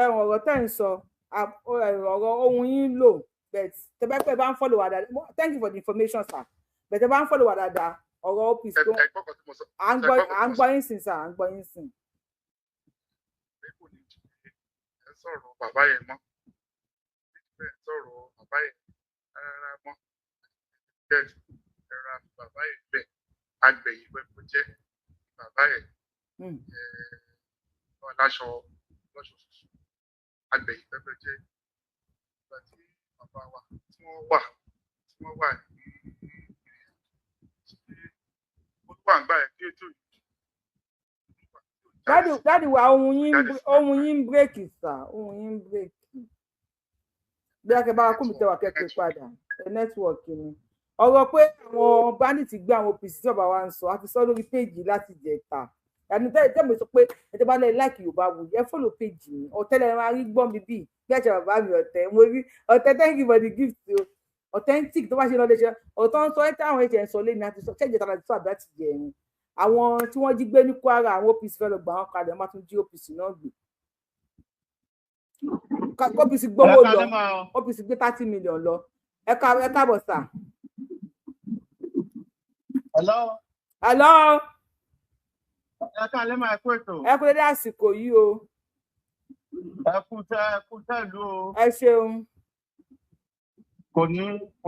ẹ̀wọ̀n ọ̀rọ̀ tẹ́ ń sọ, ọ̀rọ̀ ohun yín lò, but tẹ́bẹ́pẹ́ bá ń follow wa dáadáa, thank you for the information sir, but tẹ́ bá ń follow wa dáadáa, ọ̀rọ̀ OPC tó à ń gbọ́ yín sìn sir, à ń gbọ́ yín sìn. Sọ̀rọ̀ bàbá yẹn mọ́ bẹ́ẹ̀, sọ̀rọ̀ bàbá yẹn rárá mọ́ bẹ́ẹ̀, ẹ̀rọ àfi bàbá yẹn bẹ́ẹ̀, agbẹ̀yìn pẹ́pẹ́ jẹ́ bàbá yẹn láṣọ lọ́ṣọ ṣoṣo, agbẹ̀yìn pẹ́pẹ́ jẹ́. Ìgbà tí bàbá wa tí wọ́n wà ní ó wà ń gbà yẹn kí ètò yìí. Daddy wa, ohun yín ń break sir, ohun yín ń break. Bí akẹ́ bá wa kún mi tẹwà kẹ́kẹ́ padà, ẹ network ni. Ọ̀rọ̀ pé àwọn bandit gbé àwọn OPC tí bàbá wa ń sọ, a ti sọ lórí péjì láti jẹta. Ẹni tẹ́ mi sọ pé ẹ tẹ́ bá lẹ́ like Yorùbá Wuyì, ẹ follow page mi. Ọ̀tẹ́ lẹ́nu máa rí gbọ́n mi bíi bí àṣà bàbá mi ọ̀tẹ́ mo rí ọ̀tẹ́. Thank you for the gift o. Authentic tó bá ṣe lọ́ọ́ lè ṣe ọ̀tọ́ ń sọ ẹ́ táwọn ẹ̀ṣẹ̀ ń sọ lé ní àti sọ ṣẹ́jẹ̀ tàbí sọ àbí àti jẹ ẹ̀rín. Àwọn tí wọ́n jí gbé ní Kwara, àwọn OPC fẹ́ lọ gbà wọ́n kalẹ̀, wọ́n bá tún jí OPC náà gbé. OPC gbówó lọ, OPC gbé 30 million lọ. Ẹ káàbọ̀ sà. Hello. Hello. Ẹ káalẹ́ máa, kú ètò. Ẹ kú dédé àsìkò yìí o. Ẹ kú tẹ́ ìlú o. Ẹ ṣeun. Kò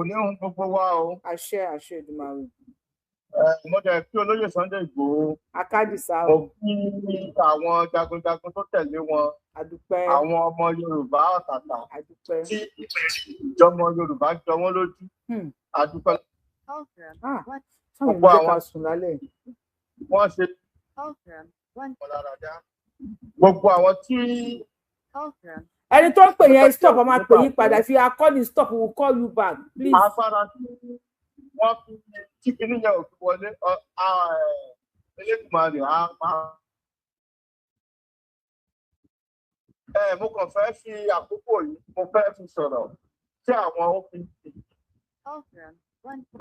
ní hun gbogbo wa o. Àṣẹ, àṣẹ Èdùmàrè. Ẹ mo dẹ̀ kí olóyè Sunday Igboho. Akádìsá. Mo kí àwọn jagunjagun tó tẹ̀lé wọn. Àdúpẹ́. Àwọn ọmọ Yorùbá ọ̀tàtà. Àdúpẹ́. Tí ìjọmọ Yorùbá jọ wọ́n lójú. Àdúpẹ́. Sáwọn ìlú jẹ́ ká sùn lálẹ́. Wọ́n ṣe gbogbo àwọn tí. Ẹni tó ń pè yẹn, stop, a máa pè yín padà. If you are calling, stop, we will call you back, please. Afárá tí wọ́n fi tí kinní yẹn ò fi wọlé, Elédùmarè á máa. Ẹ mo kàn fẹ́ fi àkókò yìí, mo fẹ́ fi sọ̀rọ̀ sí àwọn OPC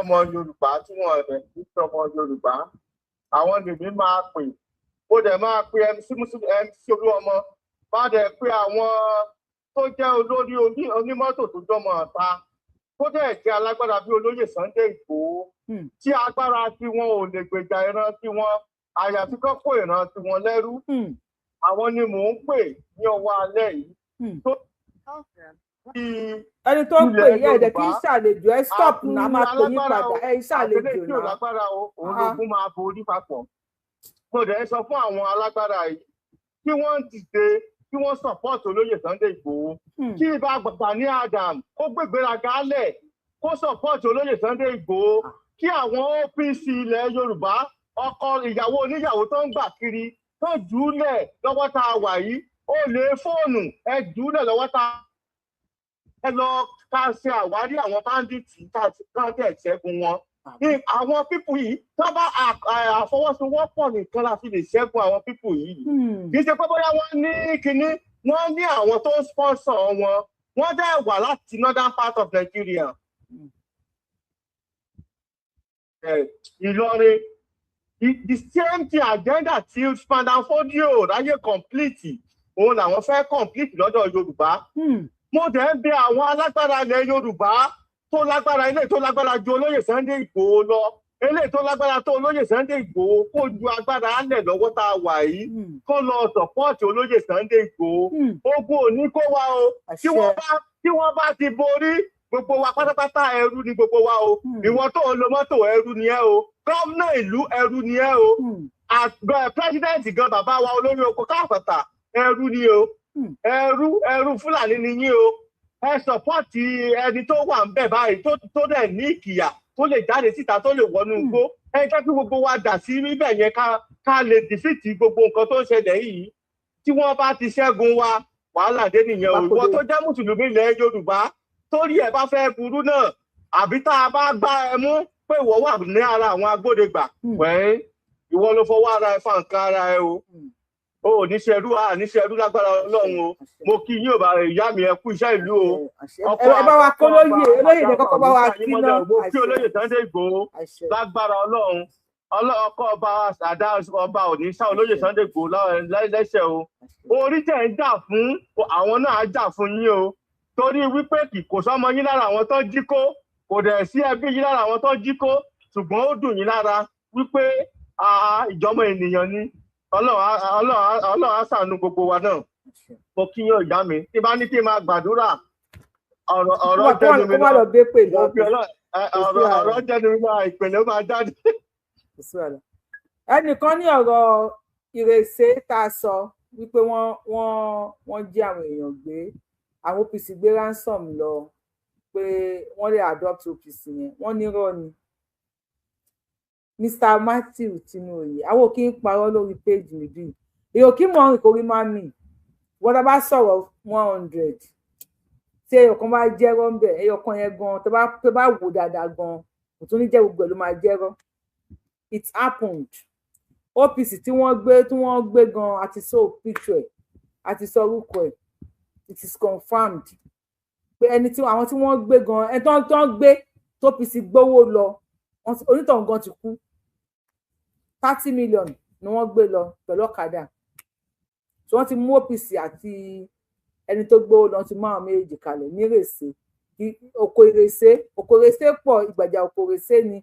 ọmọ Yorùbá tí wọ́n rẹ̀ ní ọmọ Yorùbá. Àwọn lèmi máa pè, mo dẹ̀ máa pe MC MC Olúọmọ, má dẹ̀ pé àwọn tó jẹ́ olórí onímọ́tò tó jọmọ ọ̀ta, tó dẹ̀ jẹ́ alágbára bí olóyè Sunday Igboho, tí agbára tí wọn ò lè gbèjà ìran tí wọn, àyàfi kọ́ kó ìran tí wọn lẹ́rú. Àwọn ni mò ń pè ní ọwọ́ alẹ́ yìí tó Ẹni tó ń pè yẹ ẹ̀dẹ̀ kì í ṣàlejò. Ẹ stop náà, máa pè yín padà. Ẹ ń ṣàlejò. Àtẹlẹ tí ò náà. lágbára o, òun lógún máa borí papọ̀. Mo dẹ̀ sọ fún àwọn alágbára yìí kí wọ́n dìde, kí wọ́n support olóyè Sunday Igboho, kí ibà Gani Adam kó gbégbéraga lẹ̀, kó support olóyè Sunday Igboho, kí àwọn OPC ilẹ̀ Yorùbá, ọkọ ìyàwó oníyàwó tó ń gbà kiri, tó jù ú lẹ̀ lọ́wọ́ tá a wà yìí, ó lè fóònù ẹ jù ú lẹ̀ lọ́wọ́ tá ẹ lọ ká ṣe àwárí àwọn bandits ká dẹ̀ ṣẹ́gun wọn. Ní àwọn people yìí, tó bá àfọwọ́sowọ́pọ̀ nìkan la fi lè ṣẹ́gun àwọn people yìí. Kì í ṣe pé bóyá wọ́n ní kinní, wọ́n ní àwọn tó ń sponsor wọn, wọ́n dẹ̀ wà láti northern part of Nigeria. Ìlọrin, the same thing, agenda tí Spandanfodio ráyè complete, òun làwọn fẹ́ complete lọ́dọ̀ Yorùbá. Mo dẹ̀ ń bẹ àwọn alágbára ilẹ̀ Yorùbá tó lágbára, eléyìí tó lágbára ju olóyè Sunday Igboho lọ, eléyìí tó lágbára tó olóyè Sunday Igboho, kó ju agbára alẹ̀ lọ́wọ́ tá a wà yìí, kó lọ support olóyè Sunday Igboho. Ogun ò ní kó wa o. Tí wọ́n bá ti borí gbogbo wa pátápátá, ẹrú ni gbogbo wa o. Ìwọ tó ń lo mọ́tò, ẹrú ni ẹ o. Gómìnà ìlú, ẹrú ni ẹ o. President gan, bàbá wa olórí oko káfàtà, ẹrú ni o. Ẹrú, ẹrú Fúlàní ni yín o. Ẹ support ẹni tó wà ń bẹ̀ báyìí, tó dẹ̀ ní ìkìyà, tó lè jáde síta, tó lè wọnú igbó. Ẹ jẹ́ kí gbogbo wa dà sí níbẹ̀ yẹn, ká lè defeat gbogbo nǹkan tó ń ṣẹlẹ̀ yìí. Tí wọ́n bá ti ṣẹ́gun wa, wàhálà dé nìyẹn o. Ìwọ tó jẹ́ mùsùlùmí ilẹ̀ Yorùbá, torí ẹ bá fẹ́ burú náà, àbí tá a bá gbá ẹ mú pé ìwọ wà ní ara àwọn agbódegbà wẹ́ẹ́, ìwọ ló fọwọ́ ara ẹ fa nǹkan ara ẹ o. O ò ní ṣerú, a ní ṣerú lágbára Ọlọ́run o. Mo kí yín ò bá ìyá mi, ẹ kú iṣẹ́ ìlú o. Ẹ bá wa kó lóyè, olóyè ní kọ́kọ́ bá wa kí náà. Mo kí olóyè Sunday Igboho. Lágbára Ọlọ́run, ọlọ́kọ́ ọba àdá ọba òní sá olóyè Sunday Igboho lẹ́sẹ̀ o. Orí tẹ̀ ń jà fún àwọn náà á jà fún yín o, torí wípé kò sọmọ yín lára àwọn tó jí kó, kò dẹ̀ sí ẹbí yín lára àwọn tó jí kó, ṣùgbọ́n ó dùn yín lára wípé ìjọmọ ènìyàn ni. Ọlọ́run á ṣàánú gbogbo wa náà. Mo kí yín, ìyá mi. Tí bá ní kí n máa gbàdúrà, ọ̀rọ̀ jẹ́nu mi náà, ọ̀rọ̀ jẹ́nu mi náà, ìpìlẹ̀ ó máa jáde. Ẹnìkan ní ọ̀rọ̀ ìrèsé tá a sọ wípé wọ́n jí àwọn èèyàn gbé, àwọn OPC gbé ransom lọ, pé wọ́n lè adopt OPC yẹn, wọ́n nírọ́ ni. Mr Matthew Tinuoye, àwọn ò kí ń parọ́ lórí péjì mi bíi èèyàn kí mọ̀ ọ́n kò rí máa mì wọ́n. Tá a bá sọ̀rọ̀ 100, tí ẹyọ kan bá jẹ́rọ́ ń bẹ̀, ẹyọ kan yẹn gan, tó bá wò dáadáa gan, kò tún ní jẹ́ gbogbo ẹ̀ ló máa jẹ́rọ́. It happened. OPC tí wọ́n gbé gan, àti show picture ẹ̀, àti sọ orúkọ ẹ̀. It is confirmed pé ẹni tí àwọn tí wọ́n gbé gan, ẹni tó ń gbé tó OPC gbowó lọ, onítọ̀hún gan ti kú. 30 million ni wọ́n gbé lọ pẹ̀lú ọ̀kadà. So wọ́n ti mú OPC àti ẹni tó gbowó lọ, ti mú àwọn méjèèjì kalẹ̀ ní Ìrèsé, oko Ìrèsé. Oko Ìrèsé pọ̀, Ìgbàjà, oko Ìrèsé ni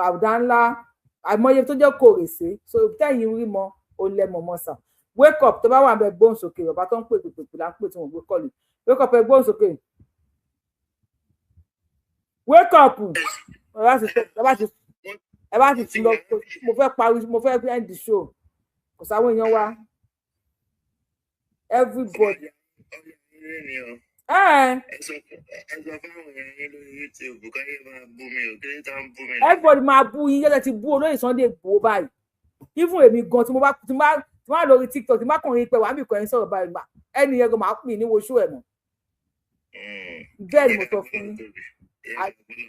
àwùdá ńlá, àìmọye tó jẹ́ oko Ìrèsé. So tẹ́yìn rí mọ́ ó lẹ́ mọ́ mọ́ sà. Wake up, tó bá wà bẹ, gbóhùn sókè. Bàbá tó ń pè pè pè pè là ń pè tí wọ́n gbé call. Wake up, ẹ gbóhùn sókè. Wake up. Ẹ bá ti lọ, mo fẹ́ parí, mo fẹ́ end the show. Kò sáwọn èèyàn wa, everybody. Ẹ sọ fáwọn èèyàn yín lórí YouTube káyé máa bú mi ò kí ló tá ń bú mi. Everybody máa bú yín yẹ́lẹ̀ ti bú olóyè Sunday Igboho báyìí. Even èmi gan, tí mo bá lórí TikTok, tí mo bá kàn rí pé wàá bì kan ẹ̀ sọ̀rọ̀ báyìí, ẹni yẹn gan máa pè ní wo show ẹ̀ mọ́. Bẹ́ẹ̀ ni mo sọ fún yín.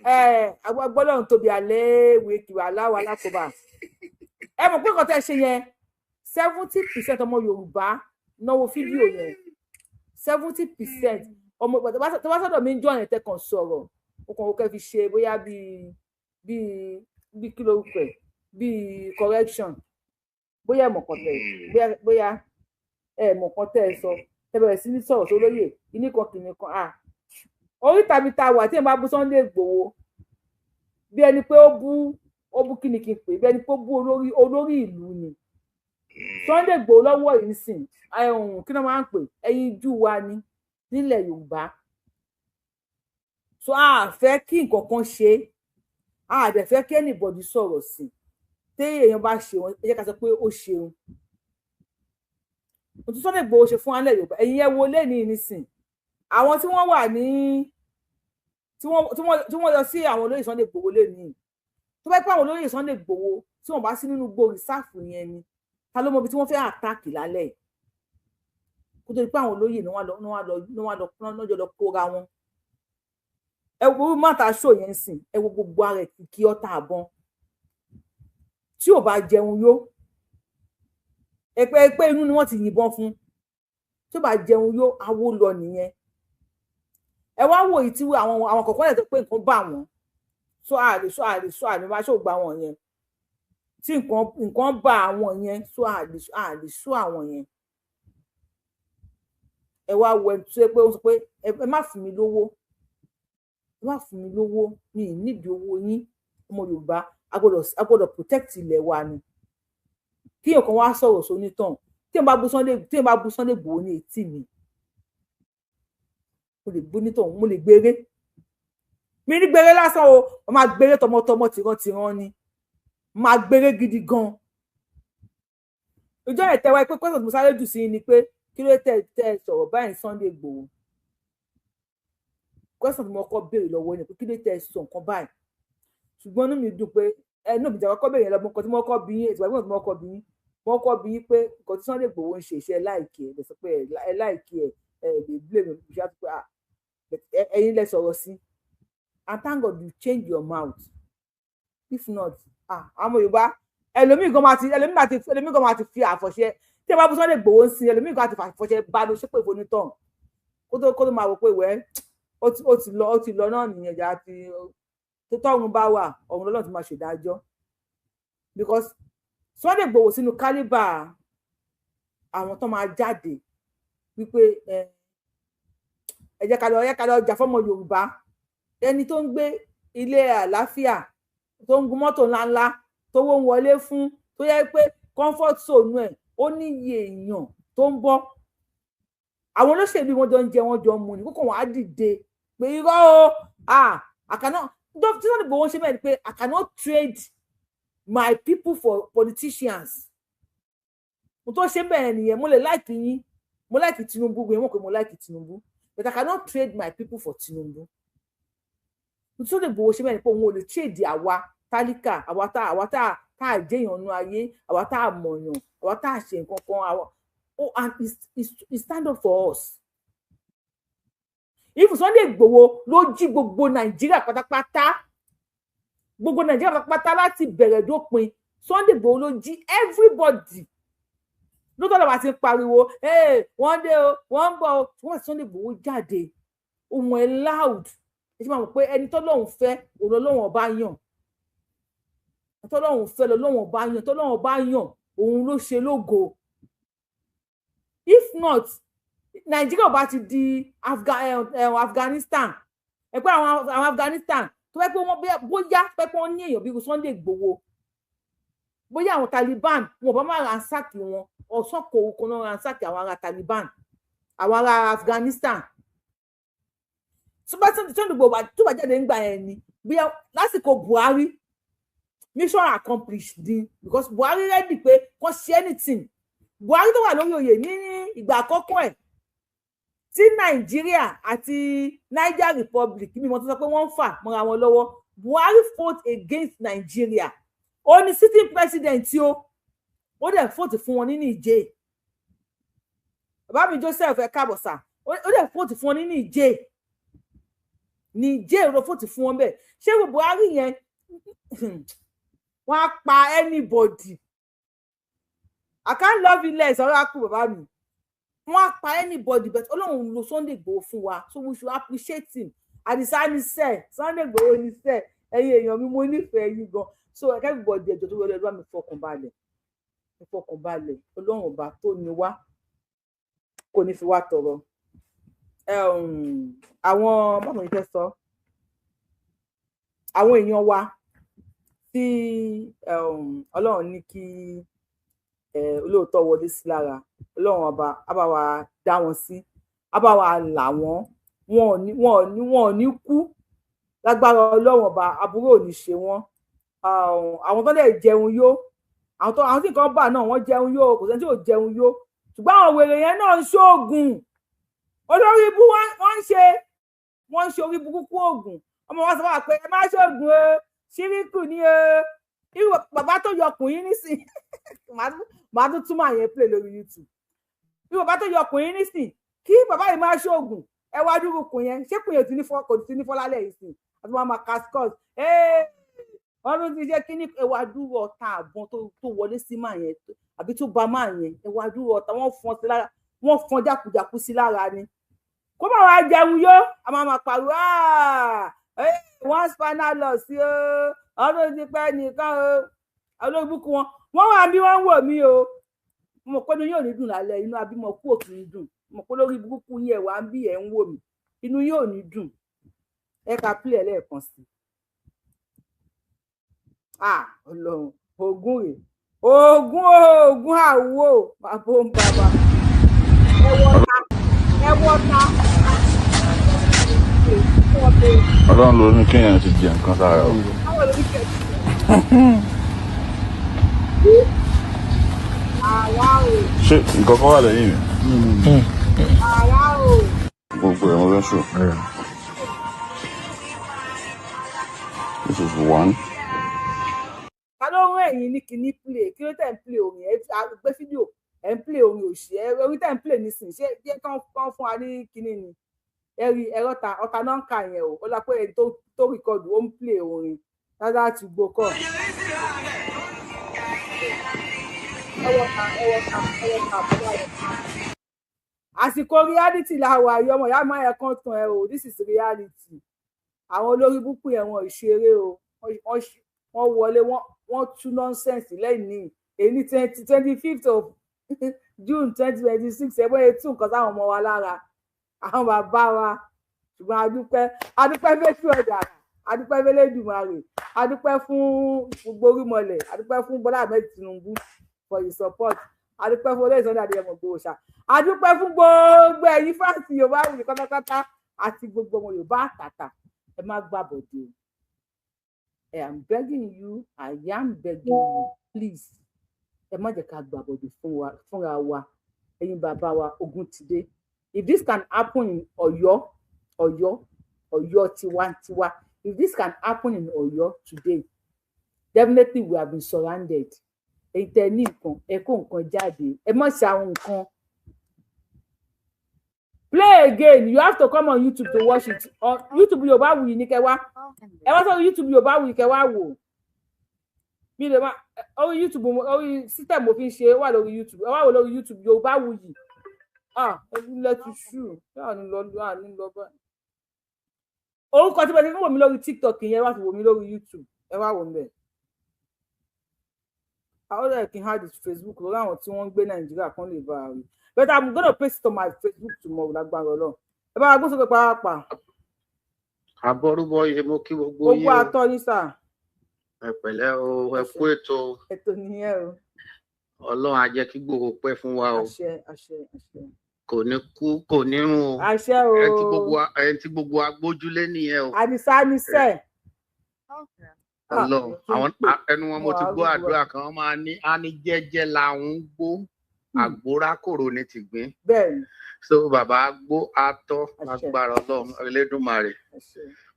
Ẹ gbọ́dọ̀ ń tóbi alẹ́ wíìkì aláwọ̀ alákòóbá. Ẹ mọ̀ pé nǹkan tẹ́ ṣe yẹn, 70% ọmọ Yorùbá náwó fídíò yẹn. 70% ọmọ tó bá sọ̀dọ̀ mi ń jọ yẹn tẹ́ kàn sọ̀rọ̀, ó kàn ó kẹ́ fi ṣe bóyá bíi kí lórúkọ ẹ̀, bíi correction, bóyá ẹ̀ mọ̀ kan tẹ̀, bóyá ẹ̀ mọ̀ kan tẹ́ ẹ sọ, tẹ́ bẹ̀rẹ̀ sí ní sọ̀rọ̀ tó lóye ìní kan kìíní kan à orí tàbí tá a wà tí ẹ̀ bá bú Sunday Igboho, bí ẹni pé ó bú kí ni kí n pè, bí ẹni pé ó bú olórí ìlú ni Sunday Igboho lọ́wọ́ yìí sìn. Kí ló máa ń pè ẹyin jú wa ni nílẹ̀ Yorùbá. So a fẹ́ kí nǹkan kan ṣe, a dẹ̀ fẹ́ kí anybody sọ̀rọ̀ sí. Tí èèyàn bá ṣe wọn, ẹ jẹ́ ká sọ pé ó ṣeun. Òtún Sunday Igboho ṣe fún alẹ́ Yorùbá. Ẹ̀yin ẹ wo lẹ́ni nísìn, àwọn tí wọ́n wà ní tí wọ́n lọ sí àwọn olóyè Sunday Igboho lẹ́ni, tó bá pẹ́ àwọn olóyè Sunday Igboho tí wọ́n bá sí nínú gbòòrì sáfù yẹn ni, ta ló mọ ibi tí wọ́n fẹ́ attack lálẹ́ yìí? Kó tó di pé àwọn olóyè ni wọ́n lọ lọ́jọ́ lọ kóra wọn. Ẹ wo mọ́ta ṣò yẹn sìn, ẹ wo gbogbo ara ẹ̀ kí ọ̀tá àbọ̀n tí ò bá jẹun yó, ẹpẹ pé inú ni wọ́n ti yìnbọn fún. Tí ò bá jẹun yó, awo lọ nìyẹn. Ẹ wá wò yìí tí àwọn kọ̀ọ̀kan lè tó pé nǹkan bá wọn sọ, àlè sọ, àlè sọ, àlè máa ṣògbà wọn yẹn tí nǹkan bá àwọn yẹn sọ, àlè sọ àwọn yẹn. Ẹ wá wo ẹni tó yẹ pé ó sọ pé ẹ má fún mi lówó, ẹ má fún mi lówó, mi ì nídìí owó yín. Ọmọ Yorùbá, a gbọ́dọ̀ protect ilẹ̀ wa ni. Kí èèyàn kan wá sọ̀rọ̀ sónítàn, tí èèyàn bá bú Sunday Igboho ní etí mi, mo lè bú nítàn, mo lè gbére mi ní gbére lásán o. Mo máa gbére tọmọtọmọ, tìrantìran ni mo máa gbére gidi gan. Ìjọ ìtẹwà pé question tí mo sáré jù sí ni pé kí ló tẹ tẹ sọ̀rọ̀ báyìí Sunday Igboho. Question tí mo kọ́ béèrè lọ́wọ́ ni pé kí ló tẹ sọ nǹkan báyìí. Ṣùgbọ́n inú mi dùn pé ẹnu mi jà kọ́kọ́ béèrè yẹn lọ́gbọ́n. Nǹkan tí mo kọ́ bí yín, ètò ìgbàgbọ́n tí mo kọ́ bí yín, mo kọ́ bí yín pé nǹkan tí Sunday Igboho ń ṣe iṣẹ́ like ẹ̀ lè sọ pé ẹ like ẹ̀, ẹ lè blame ṣe àti pé ẹ̀yin lẹ sọ̀rọ̀ sí. And thank God you change your mouth. If not, ah, àwọn Yorùbá, ẹlòmíì gan máa ti fi àfọ̀ṣẹ tí ẹ bá bú Sunday Igboho ń sin, ẹlòmíì gan ti fi àfọ̀ṣẹ bá lọ ṣépè fonítàn kó tó máa wò pé wẹ́ ó ti lọ, ó ti lọ náà nìyẹn. Ìjà ti tó tọ́run bá wà, ọ̀run lọ́lọ́run ti máa ṣèdájọ́, because Sunday Igboho sínú caliber àwọn tó máa jáde wípé ẹ jẹ́ ká lọ, ẹ jẹ́ ká lọ jà fọ́mọ Yorùbá. Ẹni tó ń gbé ilé àlàáfíà, tó ń gun mọ́tò ńláńlá, tówó ń wọlé fún, tó yẹ pé comfort zone ẹ̀ ó níye èèyàn tó ń bọ́, àwọn olóṣèlú wọn jọ ń jẹ, wọn jọ ń mu ní kókò, wọn á dìde pé irọ́ o. Ah, àkànná tí Sunday Igboho ń ṣe bẹ́ẹ̀ ni pé I cannot trade my people for politicians. Mo tó ṣe bẹ́ẹ̀ nìyẹn. Mo lè like yín, mo like Tinubu, gbé wọn pé mo like Tinubu, but I cannot trade my people for Tinubu. Sunday Igboho ṣe bẹ́ẹ̀ ni pé òun ò lè trade àwa tálíkà, àwa tá jẹ́yàn nú ayé, àwa tá mọ̀yàn, àwa tá ṣe nǹkan kan àwa. Oh, and he stand up for us. If Sunday Igboho ló jí gbogbo Nàìjíríà pátápátá, gbogbo Nàìjíríà pátápátá láti bẹ̀rẹ̀ dópin. Sunday Igboho ló jí everybody. Lótọ́ lọ́wọ́ àti pariwo wọ́n dé o, wọ́n ń bọ̀ o. Wọ́n Sunday Igboho jáde, ohun ẹ̀ loud. Ẹ ti máa mọ̀ pé ẹni tọ́lọ́hun fẹ́ òun lọ́lọ́hun ọba yàn, tọ́lọ́hun fẹ́ lọ́lọ́hun ọba yàn, tọ́lọ́hun ọba yàn òun ló ṣe lógo. If not, Nàìjíríà bá ti di Afghanistan. Ẹ pé àwọn Afghanistan tó fẹ́ pé wọ́n bóyá pé wọ́n ní èèyàn bíi Sunday Igboho, bóyá àwọn Taliban wọn bá máa ransack wọn, ọ̀sán kò kan náà ransack àwọn ará Taliban, àwọn ará Afghanistan. Tó bá Sunday Igboho tó bá jáde ńgbà yẹn ni bóyá lásìkò Buhari, mission accomplished ni, because Buhari ready pé kò ṣe anything. Buhari tó wà lórí oyè ní ìgbà àkọ́kọ́ ẹ̀ tí Nàìjíríà àti Niger Republic mímọ́ tó sọ pé wọ́n ń fà mọ́ra wọn lọ́wọ́, Buhari fought against Nigeria. Ó ní sitting president tí ó dẹ̀ fought fún wọn ní Niger. Bàbá mi Joseph, ẹ káàbọ̀ sà. Ó dẹ̀ fought fún wọn ní Niger. Niger ló fought fún wọn bẹ́ẹ̀. Ṣé Buhari yẹn wọ́n á pa anybody? I can't love you less. Ọ̀rọ̀ akú bàbá mi, wọ́n á pa anybody, but Ọlọ́run lo Sunday Igboho fún wa, so we should appreciate him. Àdìsá ní sẹ́, Sunday Igboho ní sẹ́. Ẹ̀yin èèyàn mi, mo nífẹ̀ẹ́ yín gan. So everybody, ẹjọ́ tó wọlé, ẹ bá mi fọkàn balẹ̀, ẹ fọkàn balẹ̀. Ọlọ́run ọba tó ní wá kò ní fi wá tọrọ. Àwọn báwo ni fẹ́ sọ, àwọn èèyàn wa tí Ọlọ́run ní kí olóòótọ́ wọlé sí lára, Ọlọ́run ọba á bá wa dá wọn sí, á bá wa là wọ́n. Wọn ò ní kú lágbára Ọlọ́run ọba, aburú ò ní ṣe wọ́n. Àwọn tó lè jẹun yó, àwọn tí nǹkan bà náà wọ́n jẹun yó, kò sẹ́ni tí ò jẹun yó. Ṣùgbọ́n àwọn wèrè yẹn náà ń ṣoògùn olórí ibú, wọ́n ń ṣe orí burúkú oògùn. Ọmọ wa sọ wà pé ẹ má ṣoògùn o, ṣíríkù ni o. Irú bàbá tó yọ ọkùnrin nísìn, màá tún túmọ̀ àyẹn play lórí YouTube. Irú bàbá tó yọ ọkùnrin nísìn, kí bàbá yìí máa ṣoògùn, ẹ wá dúró kùn yẹn, ṣé kùn yẹn ti ní fọ́, kò ti ní fọ́ lálẹ́ yìí sìn, àti wọn máa cascos wọ́n tún ti jẹ́ kí ní. Ẹ wá dúró ọta àbọ̀n tó wọlé sí máa yẹn àbí tó ba máa yẹn, ẹ wá dúró ọta wọ́n fọ́n sí lára, wọ́n fọ́n jákujàku sí lára ni. Kó má wàá jẹun yó, a máa máa pariwo wọ́n spinal loss o, ọdún ti pẹ́ nìkan o. Olóòbùkún wọn, wọ́n wà bí wọ́n ń wò mí o. Mo mọ̀ pé inú yóò ní dùn lálẹ́, inú abímọ kú òkì ń dùn. Mo mọ̀ pé lórí burúkú yín ẹ̀ wá ń bí ẹ̀ ń wò mí, inú yóò ní dùn. Ẹ ká pílẹ̀ lẹ́ẹ̀kan sí i. Ọlọ́run, ogun rè, ogun ogun àwo bàbá ń bàbá. Ẹ wọ́ta. Ọlọ́run ló ní kéèyàn ti jẹ nǹkan sára o. Ṣé nǹkan kan wà lẹ́yìn mi? Gbogbo ẹ̀ mo fẹ́ sùn. This is one. Ta ló rán ẹ̀yin ní kinní play? Kí ló tẹ̀ ń play orin? Ẹ gbé fídíò, ẹ̀ ń play orin òṣì, ẹ orí tẹ̀ ń play nísìnyí. Ṣé jẹ́ kán fún wa ní kinní ni? Ẹ rí ẹ̀rọ ta ọ̀tá náà ń kà yẹn o. Ó lọ pé ẹni tó rìkọ́dù ó ń play orin dáadáa ti gbó kọ́. Àsìkò reality la wà yìí, ọmọ ìyá máa yẹ kán tán ẹ o. This is reality. Àwọn olórí búkú yẹn wọn ò ṣeré o, wọ́n wọlé, wọ́n tú nonsense lẹ́yìn èyí 25th of June 2026. Ẹ bóyá tún nǹkan sáwọn ọmọ wa lára, àwọn bàbá wa. Ṣùgbọ́n adúpẹ́ fẹ́ṣù ọ̀dà, adúpẹ́ fẹ́lẹ́dùmarè, adúpẹ́ fún gbogbo orímọlẹ̀, adúpẹ́ fún Bọ́lá Ahmed Tinubu for his support, adúpẹ́ fún olóyè Sunday Adéyẹmọ Ìgbòho ṣá, adúpẹ́ fún gbogbo ẹ̀yin fáǹsì Yorùbá wuyì pátápátá àti gbogbo ọmọ Yorùbá àtàtà. Ẹ má gbàbọ̀dé o. I am begging you, I am begging you, please. Ẹ má jẹ́ ká gbàbọ̀dé fúnra wa. Ẹ̀yin bàbá wa, ogun ti dé. If this can happen in Ọ̀yọ́, Ọ̀yọ́, Ọ̀yọ́ tiwantiwa, if this can happen in Ọ̀yọ́ today, definitely we have been surrounded. Ẹ̀yin tẹ́ ní nǹkan, ẹ kó nǹkan jáde, ẹ má ṣe àwọn nǹkan. Play again. You have to come on YouTube to watch it. On YouTube Yorùbá Wuyi ní kẹ́ wá. Ẹ wá sọ YouTube Yorùbá Wuyi kẹ́ wá wò. Mi lè má orí YouTube, orí system mo fi ń ṣe wà lórí YouTube. Ẹ wá wò lórí YouTube, Yorùbáwùyí. Ah, ilẹ̀ ti ṣú, yóò ní lọ ní lọ báyìí. Orúkọ tí mo ti fi wò mí lórí TikTok yẹn, wá fi wò mí lórí YouTube, ẹ wá wò mí bẹ́ẹ̀. Àwọn ọ̀rẹ́ kí n add Facebook lórí àwọn tí wọ́n ń gbé Nàìjíríà kan lè bá a rí, but I'm gonna paste it on my Facebook tomorrow lágbára Ọlọ́run. Ẹ bá wa gbósókè pàápàá. Àbọrúbọ yìí, mo kí gbogbo Gbogbo yín o. Àtọ yín sà. Ẹ pẹ̀lẹ́ o, ẹ kú ètò. Ètò nìyẹn o. Ọlọ́run á jẹ́ kí gbogbo pẹ́ fún wa o. Àṣẹ, àṣẹ, àṣẹ. Kò ní kú, kò ní rún o. Àṣẹ o. Ẹni tí gbogbo wa gbójúlé nìyẹn o. Àdìsá níṣẹ. Ọlọ́run àwọn ẹnu wọn mo ti gbọ́ àdúrà kan, wọ́n máa ní á ní jẹ́jẹ́ làwọn ń gbó, àgbórá kòrò ní tìgbín. Bẹ́ẹ̀ni. So bàbá gbó atọ́ lágbára Ọlọ́run Elédùmarè.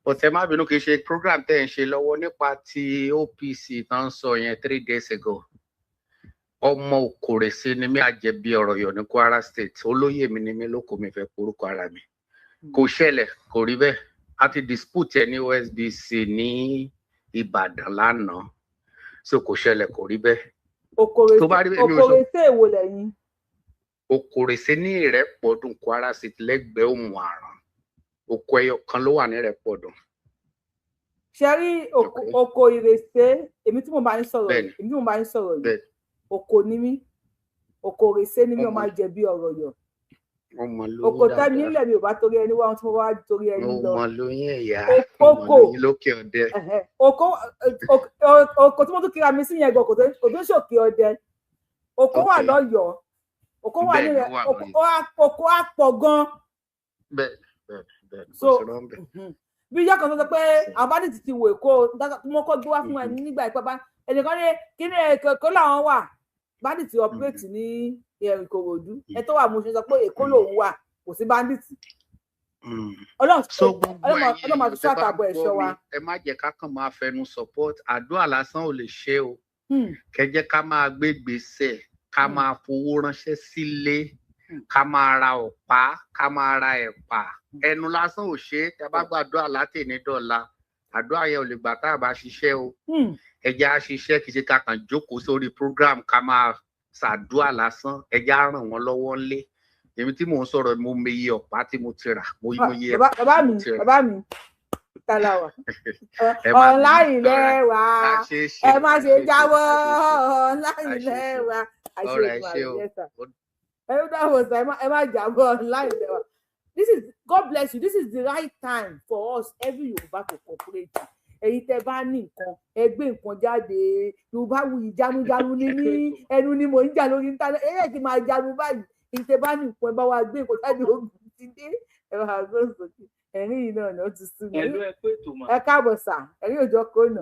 But ẹ má bínú, kì í ṣe program tẹ́ ẹ̀ ń ṣe lọ́wọ́ nípa ti OPC tá ń sọ yẹn 3 days ago. Ọmọ Òkòrèsí ni mí, àjẹbí ọ̀rọ̀ yọ̀ ní Kwara State. Olóyè mi ni mí lóko, mi fẹ́ porúkọ ara mi. Kò ṣẹlẹ̀, kò rí bẹ́ẹ̀. A ti dispute ẹ ní OSBC ní Ìbàdàn lánàá, so kò ṣẹlẹ̀, kò rí bẹ́ẹ̀. Tó bá rí bẹ́ẹ̀, mi ò sọ. Òkòrèsé èwo lẹ́yìn? Òkòrèsí ní Ìrẹ́pọ̀dùn, Kwara State, lẹ́gbẹ̀ẹ́ Òmù Àràn. Oko ẹyọ kan ló wà ní Ìrẹ́pọ̀dùn. Ṣe rí oko ìrèsé, èmi tí mo bá ń sọ̀rọ̀ yìí, èmi tí mo bá ń sọ̀rọ̀ yìí, oko ni mí, oko ìrèsé ni mí, ọmọ àjẹbí ọ̀rọ̀ yọ. Ọmọ lóyún Oko tẹ́mi dáadáa. ńlẹ̀ mi ò bá torí ẹni wá ohun tí mo bá wá torí ẹni lọ. Ọmọ lóyún ẹ̀yà ọmọ Oko lóyún lókè ọdẹ. Ẹ̀hẹ̀, oko tí mo tún kíra mi sí yẹn gan kò tó ṣòkè ọdẹ. Oko wà lọ́yọ̀ọ́, oko wà Bẹ́ẹ̀ ni, nílẹ̀ ó wà oko lọ́yọ̀ọ́. Oko á pọ̀ gan. Bẹ́ẹ̀ bẹ́ẹ̀ bẹ́ẹ̀, kò So sí rọ́ńbẹ́. Bí ìyá kan tó sọ pé àwọn bandit ti wò Èkó tí wọ́n kọ́ gbé wá fún ẹni nígbà ìpẹ́ bá ẹnìkan ní kí ní Èkó làwọn wà, bandit operate ní Ìkòròdú, ẹ tó wà Mùṣín sọ pé Èkó lòun wà, kò sí bandit. Ọlọ́run So gbogbo Ọlọ́run ẹ̀yin Ọlọ́run máa fi èèyàn tẹ́ ṣọ́ bá àtààbọ̀ ń ẹ̀ṣọ́ gbọ́ wa. mi, ẹ má jẹ́ ká kàn máa fẹnu support, àdúrà lásán ò lè ṣe o. Kẹ́ jẹ́ ká máa gbé gbèsè, ká máa fowó ránṣẹ́ sílé, ká máa ra ọ̀pá, ká máa ra ẹ̀pà. Ẹnu lásán ò ṣe é. Tẹ́ bá gbàdúrà látẹ̀ní dọ̀la, àdúrà yẹn ò lè gbà tá a bá ṣiṣẹ́ o. Ẹ jẹ́ á ṣiṣẹ́, kì í ṣe ká kàn jókòó sórí program ká máa ṣàdúrà lásán. Ẹ jẹ́ á ràn wọ́n lọ́wọ́ ńlé. Èmi tí mò ń sọ̀rọ̀, mo meye ọ̀pá tí mo ti rà, mo meye Bàbá ẹ̀pà bàbá tí mi mo ti rà. Bàbá mi tàlàwà. Ẹ má bínú. Ọ̀la ilẹ̀ wa, A ṣe é ṣe. ẹ má A ṣe ṣe é ṣe. jáwọ́. A ṣe é ṣe. Ọ̀la A ṣe é ilẹ̀ ṣe. wa, àṣẹ All right, Èdùmàrè. ṣé o. Yes sir, ẹ ó dáwọ́ sir, ẹ má jábọ́. Ọ̀la ilẹ̀ wa. This is God bless you. This is the right time for us, every Yorùbá, to cooperate. Ẹ̀yin tẹ́ bá ní nǹkan, ẹ gbé nǹkan jáde. Yorùbá wuyì jánujánu ní ní ẹnu ni mò ń jà lórí internet, ẹ yẹ kí n máa jánu báyìí. Ẹ̀yin tẹ́ bá ní nǹkan, ẹ bá wa gbé nǹkan jáde. Ogun ti dé, ẹ bá wa gbé sókè. Ẹ̀rín yìí náà ni ó ti sú mi. Ẹ̀lú, ẹ pé ètò mà. Ẹ káàbọ̀ sà, ẹ̀rín òjò kò nà.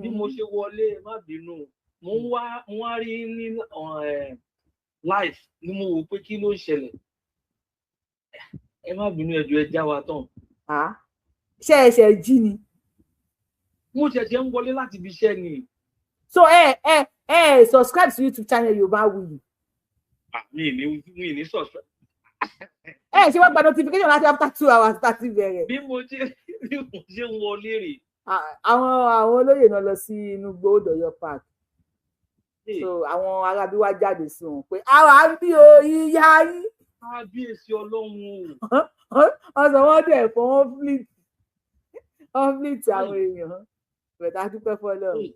Bí mo ṣe wọlé, ẹ má bínú, mo ń wá, mo wá rí ní live ni mo wò pé kí ló ń ṣẹlẹ̀. Ẹ má bínú, ẹ jọ̀ọ́, ẹ já wa tán. Ṣé ẹ ṣe jí ni? Mo ṣẹ̀ṣẹ̀ ń wọlé láti ibi iṣẹ́ ni. So ẹ subscribe sí YouTube channel Yorùbáwùyí? Ah, mi ní subscribe. Ẹ ṣe wá gba notification láti after 2 hours tá a ti bẹ̀rẹ̀. Bí mo ṣe ń wọlé rè. Àwọn olóyè náà lọ sí inú gbòódọ̀yọ park, so àwọn arábí wá jáde sí wọn pé àwa ń bí o ìyá yín. Kábíyèsí Ọlọ́run o. Wọ́n sọ wọ́n dẹ̀ fún wọn fleet, wọ́n fleet àwọn èèyàn bẹ̀tẹ̀. Adúpẹ́ fọlọ́run.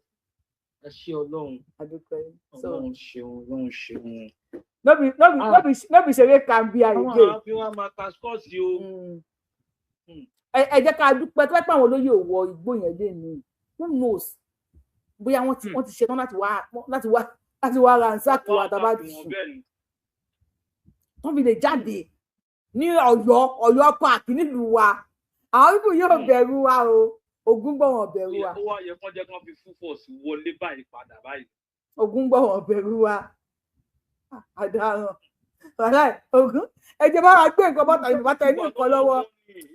Ẹ ṣé Ọlọ́run. Adúpẹ́ so. Ọlọ́run ṣeun, Ọlọ́run ṣeun. No be ṣeré kan bí Àwọn àyè. àfi wọn máa ta scores o. Ẹ jẹ́ ká dúpẹ́ tó bá pẹ́ àwọn olóyè ò wọ igbó yẹn lé ní, who knows bóyá wọ́n ti ṣetán láti wá ransack wa tá a bá ti sùn, wọ́n fi lè jáde ní Ọ̀yọ́ park nílùú wa. Àwọn pípọ̀ yóò bẹ̀rù wa o, Ògún gbọ́, wọn bẹ̀rù wa. Ó wá yẹ kán jẹ́ kán fi full force wọlé báyìí padà báyìí. Ògún gbọ́, wọn bẹ̀rù wa. Àdàràn wàhálà Ògún, ẹ jẹ́ bá wa gbé nǹkan bọ́tà ìbátà ní nǹkan lọ́wọ́.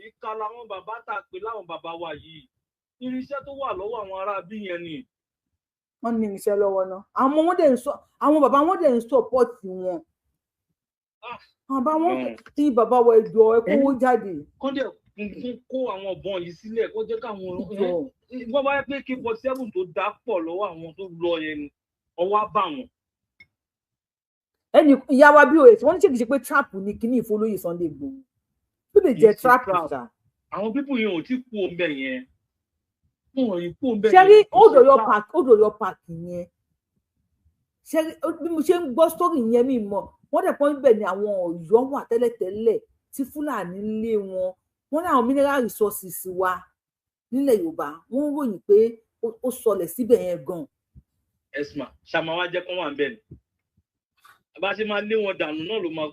Ìka làwọn bàbá tá a pè láwọn bàbá wa yìí, irinṣẹ́ tó wà lọ́wọ́ àwọn ará bí yẹn ni. Wọ́n ní irinṣẹ́ lọ́wọ́ náà, àwọn wọn dẹ̀ ń sọ, àwọn bàbá wọn dẹ̀ ń support wọn. Àwọn bàbá wọn tí bàbá wa, ẹjọ́ ẹ kówó jáde. Kán dẹ̀ kún kó àwọn ọ̀bọ̀n yìí sílẹ̀, kó jẹ́ káwọn. Ìjọ. Wọ́n bá yẹ pé AK-47 tó dá pọ̀ lọ́wọ́ àwọn tó lọ yẹn ni ọwọ́ á bà wọ́n. Ẹnì ìyá wa bí òye tí wọ́n ní, ṣé kìí ṣe pé trap ni kíní ìfọlóyè Sunday Igboho tó lè jẹ́ trap ṣá? Àwọn people yẹn ò tí kú òun bẹ̀ yẹn, wọn ò ní kú òun bẹ̀ Ṣé yẹn. rí Old Ọ̀yọ́ park, Old Ọ̀yọ́ park yẹn, ṣé rí bí mo ṣe ń gbọ́ story yẹn, mi mọ̀ wọ́n dẹ̀ pọ́n bẹ̀ ni àwọn Ọ̀yọ́ wà tẹ́lẹ̀tẹ́lẹ̀ tí Fúlàní ń lé wọn. Wọ́n ní àwọn mineral resources wa nílẹ̀ Yorùbá, wọ́n ń ròyìn pé ó sọlẹ̀ síbẹ̀ yẹn gan. Esma ṣàmà wá jẹ́ kán wà ń bẹ̀ ni bá ṣe máa lé wọn dànù náà ló máa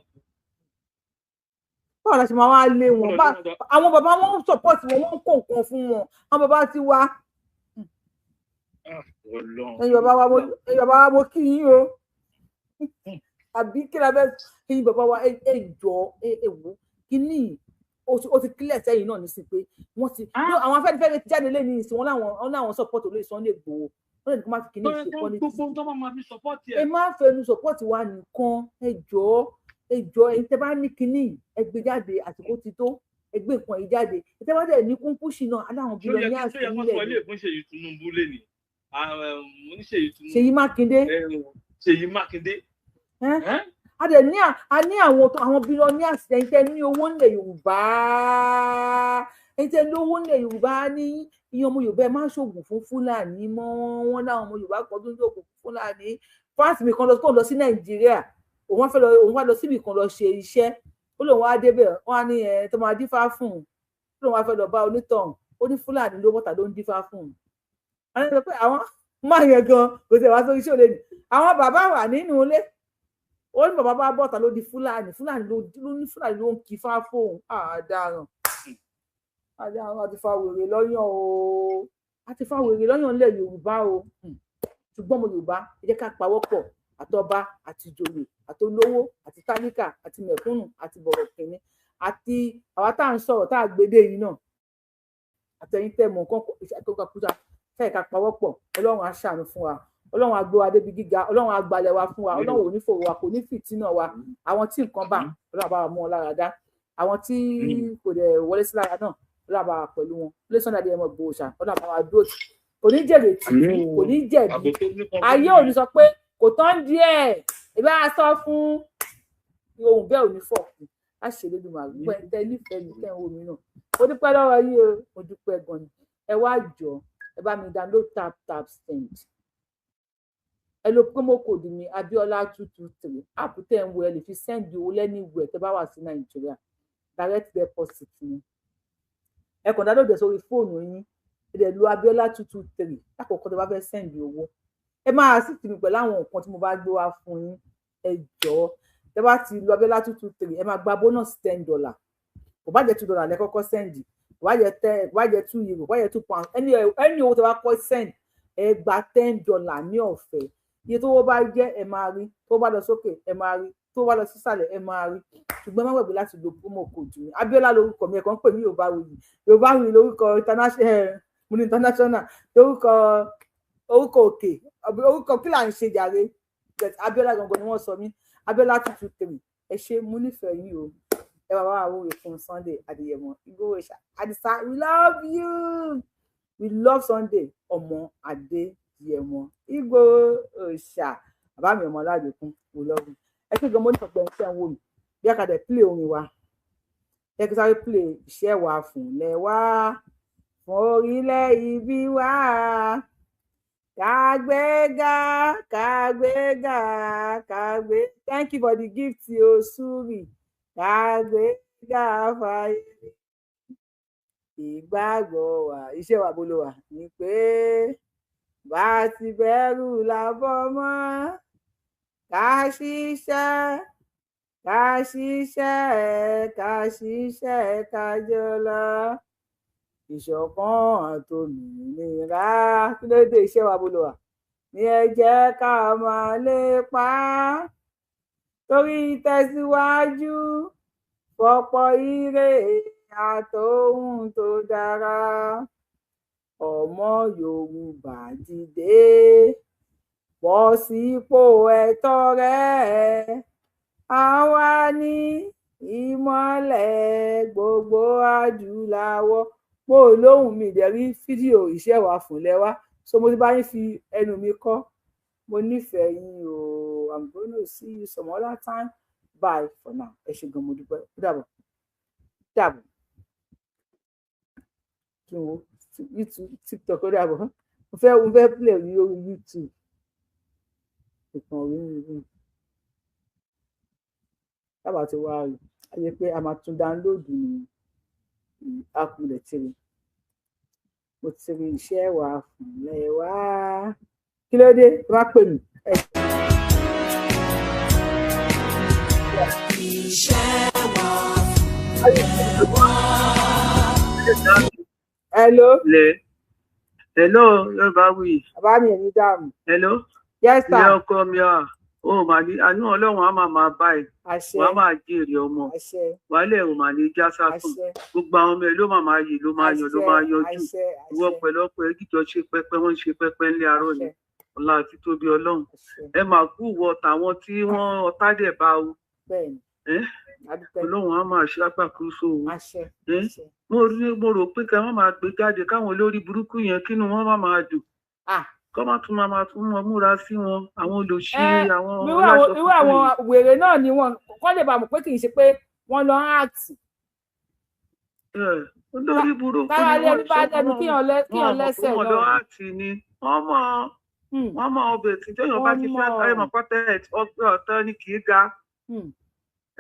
Báwo la ṣe máa wá lé wọn? Gbọ́dọ̀ lé wọn dànù. Àwọn bàbá wọn ń support wọn, wọ́n ń kó nǹkan fún wọn, àwọn bàbá ti wá. Ah, Ọlọ́run. Ẹ̀yin bàbá wa, mo kí yín o. Àbí kí la fẹ́? Ẹ̀yin bàbá wa, ẹ jọ, ẹ wò kíní, ó ti clear sẹ́yìn náà nísìn pé wọ́n ti àwọn Afẹ́nifẹ́re ti jáde lẹ́ni ìsìn, wọn láwọn support olóyè Sunday Igboho. Wọ́n lè ní kó má fi kíní ṣe politics. Gbogbo tó bá máa fi support Ẹ ẹ. Má fẹnu support wa nìkan. Ẹ jọ̀ọ́, ẹ jọ̀ọ́, ẹ̀yin tẹ́ bá ní kíní, ẹ gbé jáde. Àsìkò ti tó, ẹ gbé nǹkan yìí jáde. Ẹ tẹ́ bá dẹ̀ ní kúńkúṣì náà, aláwọn Ṣó yẹ billionaires kí ṣó yẹ kó nílẹ̀ sọ ilé yìí. ìfún Ṣèyí Tinubu lẹ́nìí, oníṣèyí Tinubu. Ṣèyí Mákindé. Ṣèyí Mákindé. Ẹ́? A dẹ̀ ní a ní àwọn àwọn billionaires. Ẹ̀yin tẹ́ ní owó nílẹ̀ Yorùbá, ẹ̀yin tẹ́ ní owó nílẹ̀ Yorùbá, ní iye ọmọ Yorùbá, ẹ má ṣoògùn fún Fúlàní mọ́. Wọn láwọn ọmọ Yorùbá kan tó ń ṣoògùn fún Fúlàní. Fáǹsì mi kan lọ, kó lọ sí Nàìjíríà, òun wá fẹ́ lọ, òun wá lọ síbì kan lọ ṣe iṣẹ́. Ó lóun wá débẹ̀, wọ́n á ní ẹ tó máa dífá fún un. Ó lóun wá fẹ́ lọ bá onítọ̀hún, ó ní Fúlàní ló bọ́ta ló ń dífá fún un. Àwọn sọ pé àwọn máa yẹn gan kò tẹ̀ wá sórí iṣẹ́ òde ni àwọn bàbá wà nínú ilé. Ó ní bàbá bá bọ́ta ló di Fúlàní, Fúlàní ló ní Fúlàní ló ń kí fá fóun. Àdàràn, àdàràn, àti fa wèrè lọ́yàn o, àti fa wèrè lọ́yàn nílẹ̀ Yorùbá o. Ṣùgbọ́n ọmọ Yorùbá, ẹ jẹ́ ká pawọ́pọ̀, àtọba àti ìjòyè, àtolówó àti tálíkà, àti mẹ̀kúnnù àti bọ̀rọ̀kìnní, àti àwa tá à ń sọ̀rọ̀ tá à gbédè yìí náà, àtẹ̀yin tẹ́ mọ̀ nǹkan ìṣàkóso fẹ́ẹ̀, ká pawọ́pọ̀. Ọlọ́run á ṣàánú fún wa, Ọlọ́run á gbé wa débi gíga, Ọlọ́run á gbalẹ̀ wa fún wa, Ọlọ́run ò ní fòrò wa, kò ní fìtínà wa. Àwọn tí nǹkan bá, Ọlọ́run á bá wa mú wọn lára dá. Àwọn tí kò dẹ̀ wọlé sí lára náà, Ọlọ́run á bá wa pẹ̀lú wọn. Lé Sunday Adéyẹmọ Ìgbòho ṣá, Ọlọ́run á bá wa dúró tì, kò ní jèrè tì, kò ní jẹ̀bi. Ayé ò ní sọ pé kò tán díẹ̀ ìbá sọ fún ohun bẹ́ẹ̀, ò ní fọ̀ láṣẹ Elédùmarè. Gbogbo ẹni tẹ́ nífẹ̀ẹ́ mi, tẹ́ ń wò mí náà, mo dúpẹ́ lọ́wọ́ yín o, mo dúpẹ́ gan ni. Ẹ wá jọ, ẹ bá mi download Tap Tap Send. Ẹ lo promo code mi, Abiola 223. App tẹ́ ń wo, ẹ lè fi send owó lẹ́nìwẹ̀ tẹ́ bá wà sí Nàìjíríà, direct deposit ni. Ẹ kàn download ẹ sórí fóònù yín, ẹ dẹ̀ lo Abiola 223 lákòókò tẹ́ bá fẹ́ send owó. Ẹ máa sì tì mí pẹ̀lú àwọn nǹkan tí mo bá gbé wá fún yín. Ẹ jọ̀ọ́, tẹ́ bá ti lo Abiola 223, ẹ máa gba bonus $10. Kò bá jẹ́ $2 lẹ́kọ́kọ́ send, kò bá jẹ́ 10, kò bá jẹ́ €2, kò bá jẹ́ £2, ẹni owó tẹ́ bá kọ́ send, ẹ gba $10 ní ọ̀fẹ́. Iye tó bá jẹ́, ẹ máa rí. Tó bá lọ sókè, ẹ máa rí. Tó bá lọ sísàlẹ̀, ẹ máa rí. Ṣùgbọ́n ẹ má gbàgbé láti lo promo code mi. Abiola lórúkọ mi, ẹ kàn ń pè mí Yorùbáwùyí. Yorùbáwùyí lórúkọ international, mo ní international lórúkọ, orúkọ òkè, orúkọ kí là ń ṣe jàre. But Abiola gangan ni wọ́n sọ mí, Abiola 223. Ẹ ṣé, mo nífẹ̀ẹ́ yín o. Ẹ wà wá àwọn fún Sunday Adéyẹmọ Ìgbòho ṣá. Àdìsá, we love you, we love Sunday ọmọ Adéyẹmọ Ìgbòho ṣá, bàbá mi ọmọ aládùnkún, we love you. Ẹ ṣé gan, mo nífẹ̀ẹ́ pé ẹ ń wò mí. Bí akadẹ play orin wa, ẹ kí sáré play iṣẹ́ wa fún lẹ́wà fún orílẹ̀ ibi wa. Kàgbéga, kàgbéga, kàgbé. Thank you for the gift o, Suri. Kàgbéga fàyè ìgbàgbọ́ wa, iṣẹ́ wa bolo wa ni pé bá ti bẹ̀rù làbọ̀ mọ́, ká ṣiṣẹ́, ká ṣiṣẹ́, ká ṣiṣẹ́, ká jọ lọ ìṣọ̀kan àtòmìnira. Kí ló dé? Iṣẹ́ wa bolo wa ní, ẹ jẹ́ ká máa lépa torí tẹ̀síwájú fọ́pọ̀ ire àtohun tó dára. Ọmọ Yorùbá, dìde bọ́ sípò ẹ̀tọ́ rẹ. Àwa ní ìmọ́lẹ̀ gbogbo adúláwọ̀. Mo ò lóhùn mi ìdẹ̀ rí fídíò iṣẹ́ wa fún lẹ́wà, so mo ti bá yín fi ẹnu mi kọ́. Mo nífẹ̀ẹ́ yín o. I'm gonna see you some other time. Bye for now. Ẹ ṣé gan, mo dúpẹ́. Ó dàbọ̀, dàbọ̀. Kí n wo YouTube, TikTok. Ó dàbọ̀. Mo fẹ́ play ní orí YouTube ìtàn orí mi tábà ti wá rí a yẹ pé a máa tún download ní app. Tiri mo ti rí iṣẹ́ wa fúnlẹ̀ wá. Kí ló dé? Ẹ má pè mí. Iṣẹ́ wa fúnlẹ̀ wá. Hello. Le. Hello, Yorùbá wí. Bàbá mi ò ní dààmú. Hello. Yes sir. Ilé ọkọ mi à, ó mà ní àánú Ọlọ́run á máa máa bá ẹ. Àṣẹ. Wàá máa jèrè ọmọ. Àṣẹ. Wàhálẹ̀ ò mà ní já sásùn. Àṣẹ. Gbogbo àwọn ọmọ ẹ ló máa máa yè, ló máa yàn, ló máa yanjú. Àṣẹ. Ìwọ pẹ̀lú ọkọ ẹ jíjọ ṣe pẹpẹ, wọ́n ń ṣe pẹpẹ ńlẹ̀ arọ́ ni. Ọlá àti tóbi Ọlọ́run. Ẹ máa kú ìwọ tàwọn tí wọ́n ọ̀tá dẹ̀ bá o. Bẹ́ẹ̀ni. Ẹ́ Ọlọ́run á máa ṣe àgbàkóso o. Àṣẹ. Ẹ́ mo rí, mo rò pé kí wọ́n máa gbé jáde káwọn olórí burúkú yẹn kínú wọn má máa dùn, kọ́ má tún máa tún wọn múra sí wọn, àwọn olòṣì, àwọn Irú àwọn irú àwọn wèrè náà ni wọn kọ́ lè bá mọ̀ pé kì í ṣe pé wọ́n lọ ń act. Olórí burúkú Tára ni lé wọ́n ẹni bá lẹ́nu kíyàn lẹ́sẹ̀ wọ́n lọ náà. àti ni wọ́n mọ̀, wọ́n mọ̀ ọbẹ̀ tí téèyàn bá ti fẹ́ ẹ mọ̀ pátá ọ̀tọ̀ ni kì í ga,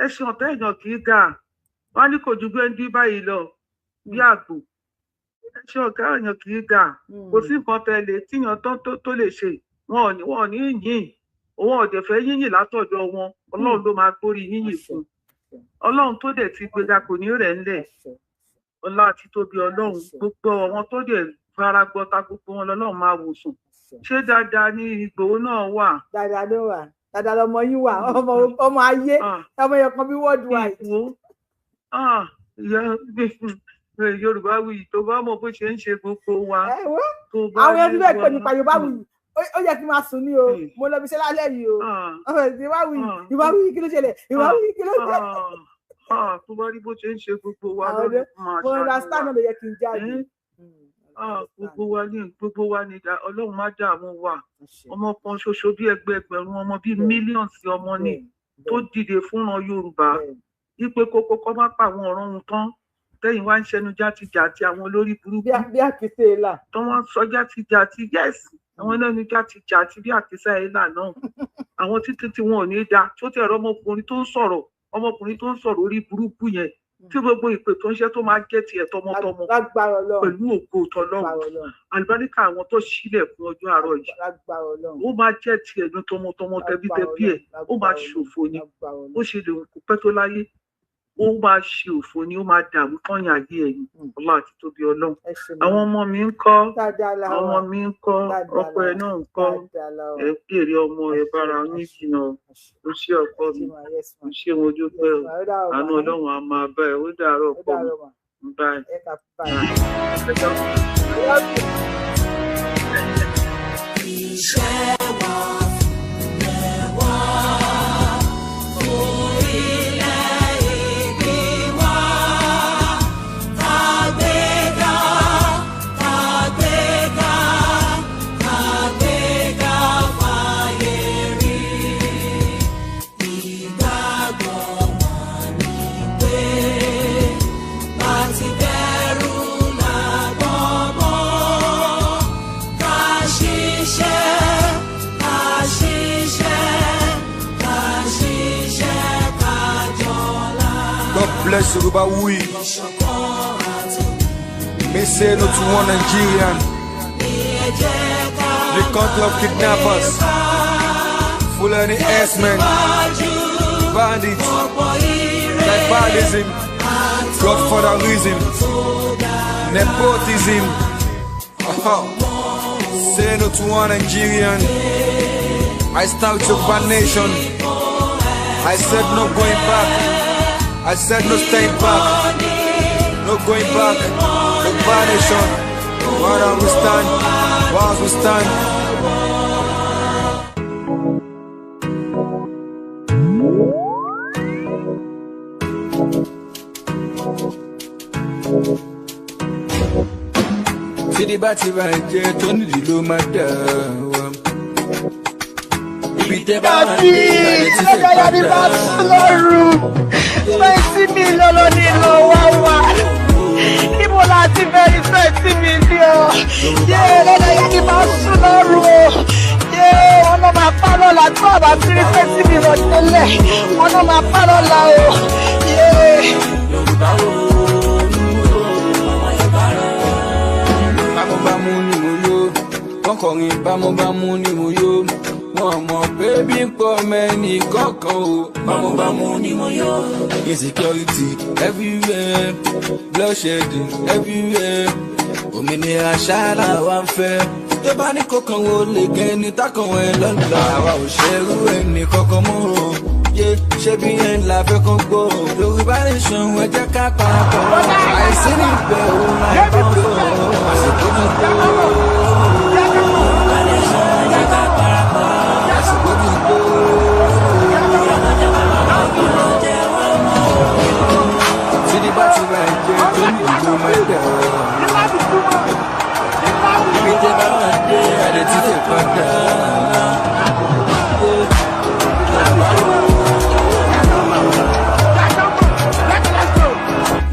ẹṣin ọ̀tá èèyàn kì í ga. Wọ́n á ní kò ju gbẹ́ndí báyìí lọ bí àgbò. Ẹṣin ọ̀gá èèyàn kì í ga. Kò sí nǹkan tẹ̀lé tíyan tán tó lè ṣe. Wọn ò ní yìn, òun ọ̀dẹ̀ fẹ́ yíyìn látọ̀dọ̀ wọn. Ọlọ́run ló máa gbórí yíyìn fún. Ọlọ́run tó dẹ̀ ti gbéga kò ní rẹ̀ ńlẹ̀. Ọlá àti tóbi Ọlọ́run, gbogbo àwọn tó dẹ̀ fara gbọta, gbogbo wọn lọ́lọ́run máa wòsàn. Ṣé dáadáa ní Ìgbòho náà wà? Dáadáa ló wà, dáadáa lọmọ yín wà, ọmọ ọmọ ayé, ọmọ yẹn kan bí worldwide. Ah, ìyá Yorùbá wí, tó bá mọ bó ṣe ń ṣe gbogbo wa. Tó bá Àwọn ẹni bẹ́ẹ̀ pè ní nípa Yorùbá wuyì, ó yẹ kí n máa sùn ní o. Mo lọ bí iṣẹ́ lálẹ́ yìí o. Yorùbá wuyì, Yorùbá wuyì, kí ló ṣẹlẹ̀? Yorùbá wuyì, kí ló ṣẹlẹ̀? Tó bá rí bó ṣe ń ṣe gbogbo wa Àwọn lọ́dún máa mo ṣàánú understand wa. náà ló yẹ kí n jáde. Gbogbo wa ní Ọlọ́run má dààmú wa. Ọmọ kan ṣoṣo bí ẹgbẹẹgbẹ̀rún ọmọ, bíi mílíọ̀nù sí ọmọ ní tó dìde fúnran Yorùbá wípé kókó kọ́ má pa àwọn ọ̀rọ̀ ohun tán tẹ́yìn wá ń ṣẹnu játijàti, àwọn olórí burúkú bí àkété là tó wọ́n sọ játijàti. Yes, àwọn ẹlẹ́nu játijàti bí àkísà ìlà náà, àwọn títí tí wọn ò ní da tó tẹ̀ ẹ̀rọ ọmọkùnrin tó ń sọ̀rọ̀, ọmọkùnrin tó ń sọ̀rọ̀ orí burúkú yẹn, tí gbogbo ìpè tó ń ṣe tó máa jẹ́ tiẹ̀ tọmọtọmọ Lágbára Ọlọ́run. pẹ̀lú ògo tọlọ́run, àlùbáríkà àwọn tó sílẹ̀ fún ọjọ́ àárọ̀ yìí, Lágbára Ọlọ́run. ó máa jẹ́ tiẹ̀ ní tọmọtọmọ, tẹbítẹbí ẹ̀. Ó máa ṣòfò ni. Ó ṣe lè kó pẹ́ tó láyé, ó máa ṣe òfò ni, ó máa dààmú kọ́yìn ayé ẹ̀ ni. Ọlá àti tóbi Ọlọ́run. Àwọn ọmọ mi ń kọ́? Dáadáa la Àwọn wà. ọmọ mi ń kọ́? Dáadáa Ọkọ la ẹ̀ náà ń kọ́? Dáadáa la wà. Ẹ kéré ọmọ ẹ bára yín jìnnà. Ó ṣe ọkọ mi, ó ṣe, mo dúpẹ́ o. Àánú Ọlọ́run á máa bá ẹ. Ó dàárọ̀ ọkọ mi. Bye. Ẹ kà bye. Iṣẹ́ wa fúnlẹ̀ wá, fún ilẹ̀ ìbí wa. Kàgbéga, kàgbéga, kàgbéga fáyé rí. Ìgbàgbọ́ wa ni pé bá ti bẹ̀rù làgbọ́ mọ́. Ká ṣiṣẹ́, ká ṣiṣẹ́, ká ṣiṣẹ́, ká jọlá. God bless Yoruba we. Ìṣọ̀kan àti May say no to one Nigerian. ní ẹ jẹ́ ká The country of kidnappers, Fulani herdsmen, bandits, tribalism, godfatherism, nepotism. Uh-huh. Say no to one Nigerian. I stand with Yoruba nation. I said no going back. I said no staying back. No going back. Yoruba nation. Where we stand. While we stand. Tídí bá ti bá jẹ́ tó nídìí ló máa dà wá. Ibi tẹ́ bá wà Dàbí dé ìbàdàn ti fẹ́ lọ́jọ́ yá mi bá padà. sùn lóru. 20 million ló ní lọ wá wá. Níbo la ti fẹ́ rí 20 million? Yé, lọ́jọ́ yá mi bá sùn lóru o. Yé, wọn náà máa pa lọ́la tí wọ́n bá ti rí 20 million tẹ́lẹ̀. Wọn náà máa pa lọ́la o. Yé. Bámúbámú ni mo yó, wọ́n kọrin bámúbámú ni mo yó. Wọ́n mọ̀ pé bí ń pọ̀ mẹ́ni kọ̀ọ̀kan o. Bámúbámú ni mo yó. Insecurity everywhere, bloodshedding everywhere. Òmìnira ṣáàlà wa ń fẹ́. Tó bá ní kókan wo lè gẹ́ ní tákàn ẹ̀ lọ́la. Àwa ò ṣerú ẹnì kankan mọ́ o. Yé, ṣé bí ẹ̀ ń la fẹ́ kán gbọ́ o. Yorùbá nation, ẹ jẹ́ ká parapọ̀. Àìsí níbẹ̀ òun láì bá ń bọ̀. Àsìkò ti tó. Yorùbá nation, ẹ jẹ́ ká parapọ̀. Àsìkò ti tó. Tídí bá ti bá ẹ jẹ́ tó ní ìlú máa dà. Ibi tẹ́ bá wà dé, àdé tí tẹ̀ padà.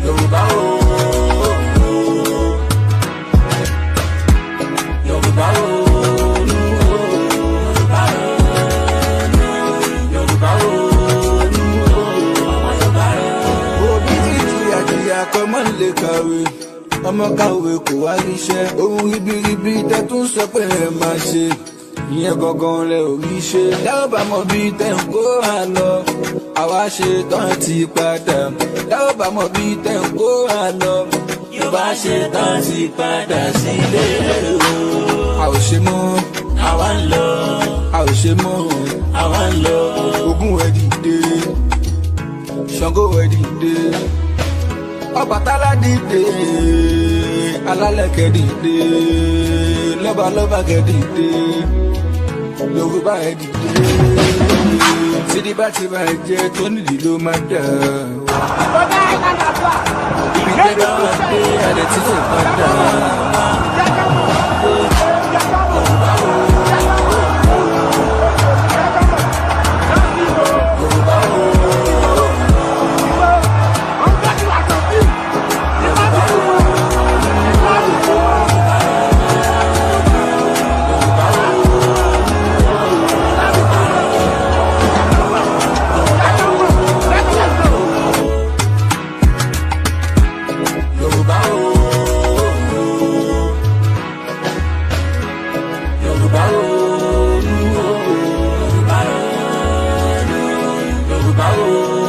Yorùbá o. Yorùbá o. Yorùbá o. Òbí ti jìyà jìyà kọ́ mọ́ lè kàwé. Ọmọ kàwé kò wá ríṣẹ́. Ohun ribiribi tẹ́ tún sọ pé ẹ máa ṣe. Ìyẹn gangan lẹ ò rí ṣe. Dáwọ́ bá mọ bí tẹ́ ń kó wa lọ. Àwa ṣe tán ti padà. Dáwọ́ bá mọ bí tẹ́ ń kó wa lọ. Yorùbá ṣe tán ti padà sílé o. A ò ṣe mọ́. Àwa ń lọ. A ò ṣe mọ́. Àwa ń lọ. Ogun ẹ̀ dìde. Ṣàngó ẹ̀ dìde. Ọbàtálá dìde. Alálẹ̀kẹ̀ dìde. Lọ́balọ́ba kẹ̀ dìde. Yorùbá ẹ̀ dìde. Tídí bá ti bá ẹ jẹ́ tó nídìí ló máa dà. Ibi tẹ́ bá wà dé, àdẹ tí tẹ̀ padà. Yorùbá o. Yorùbá o. Yorùbá o.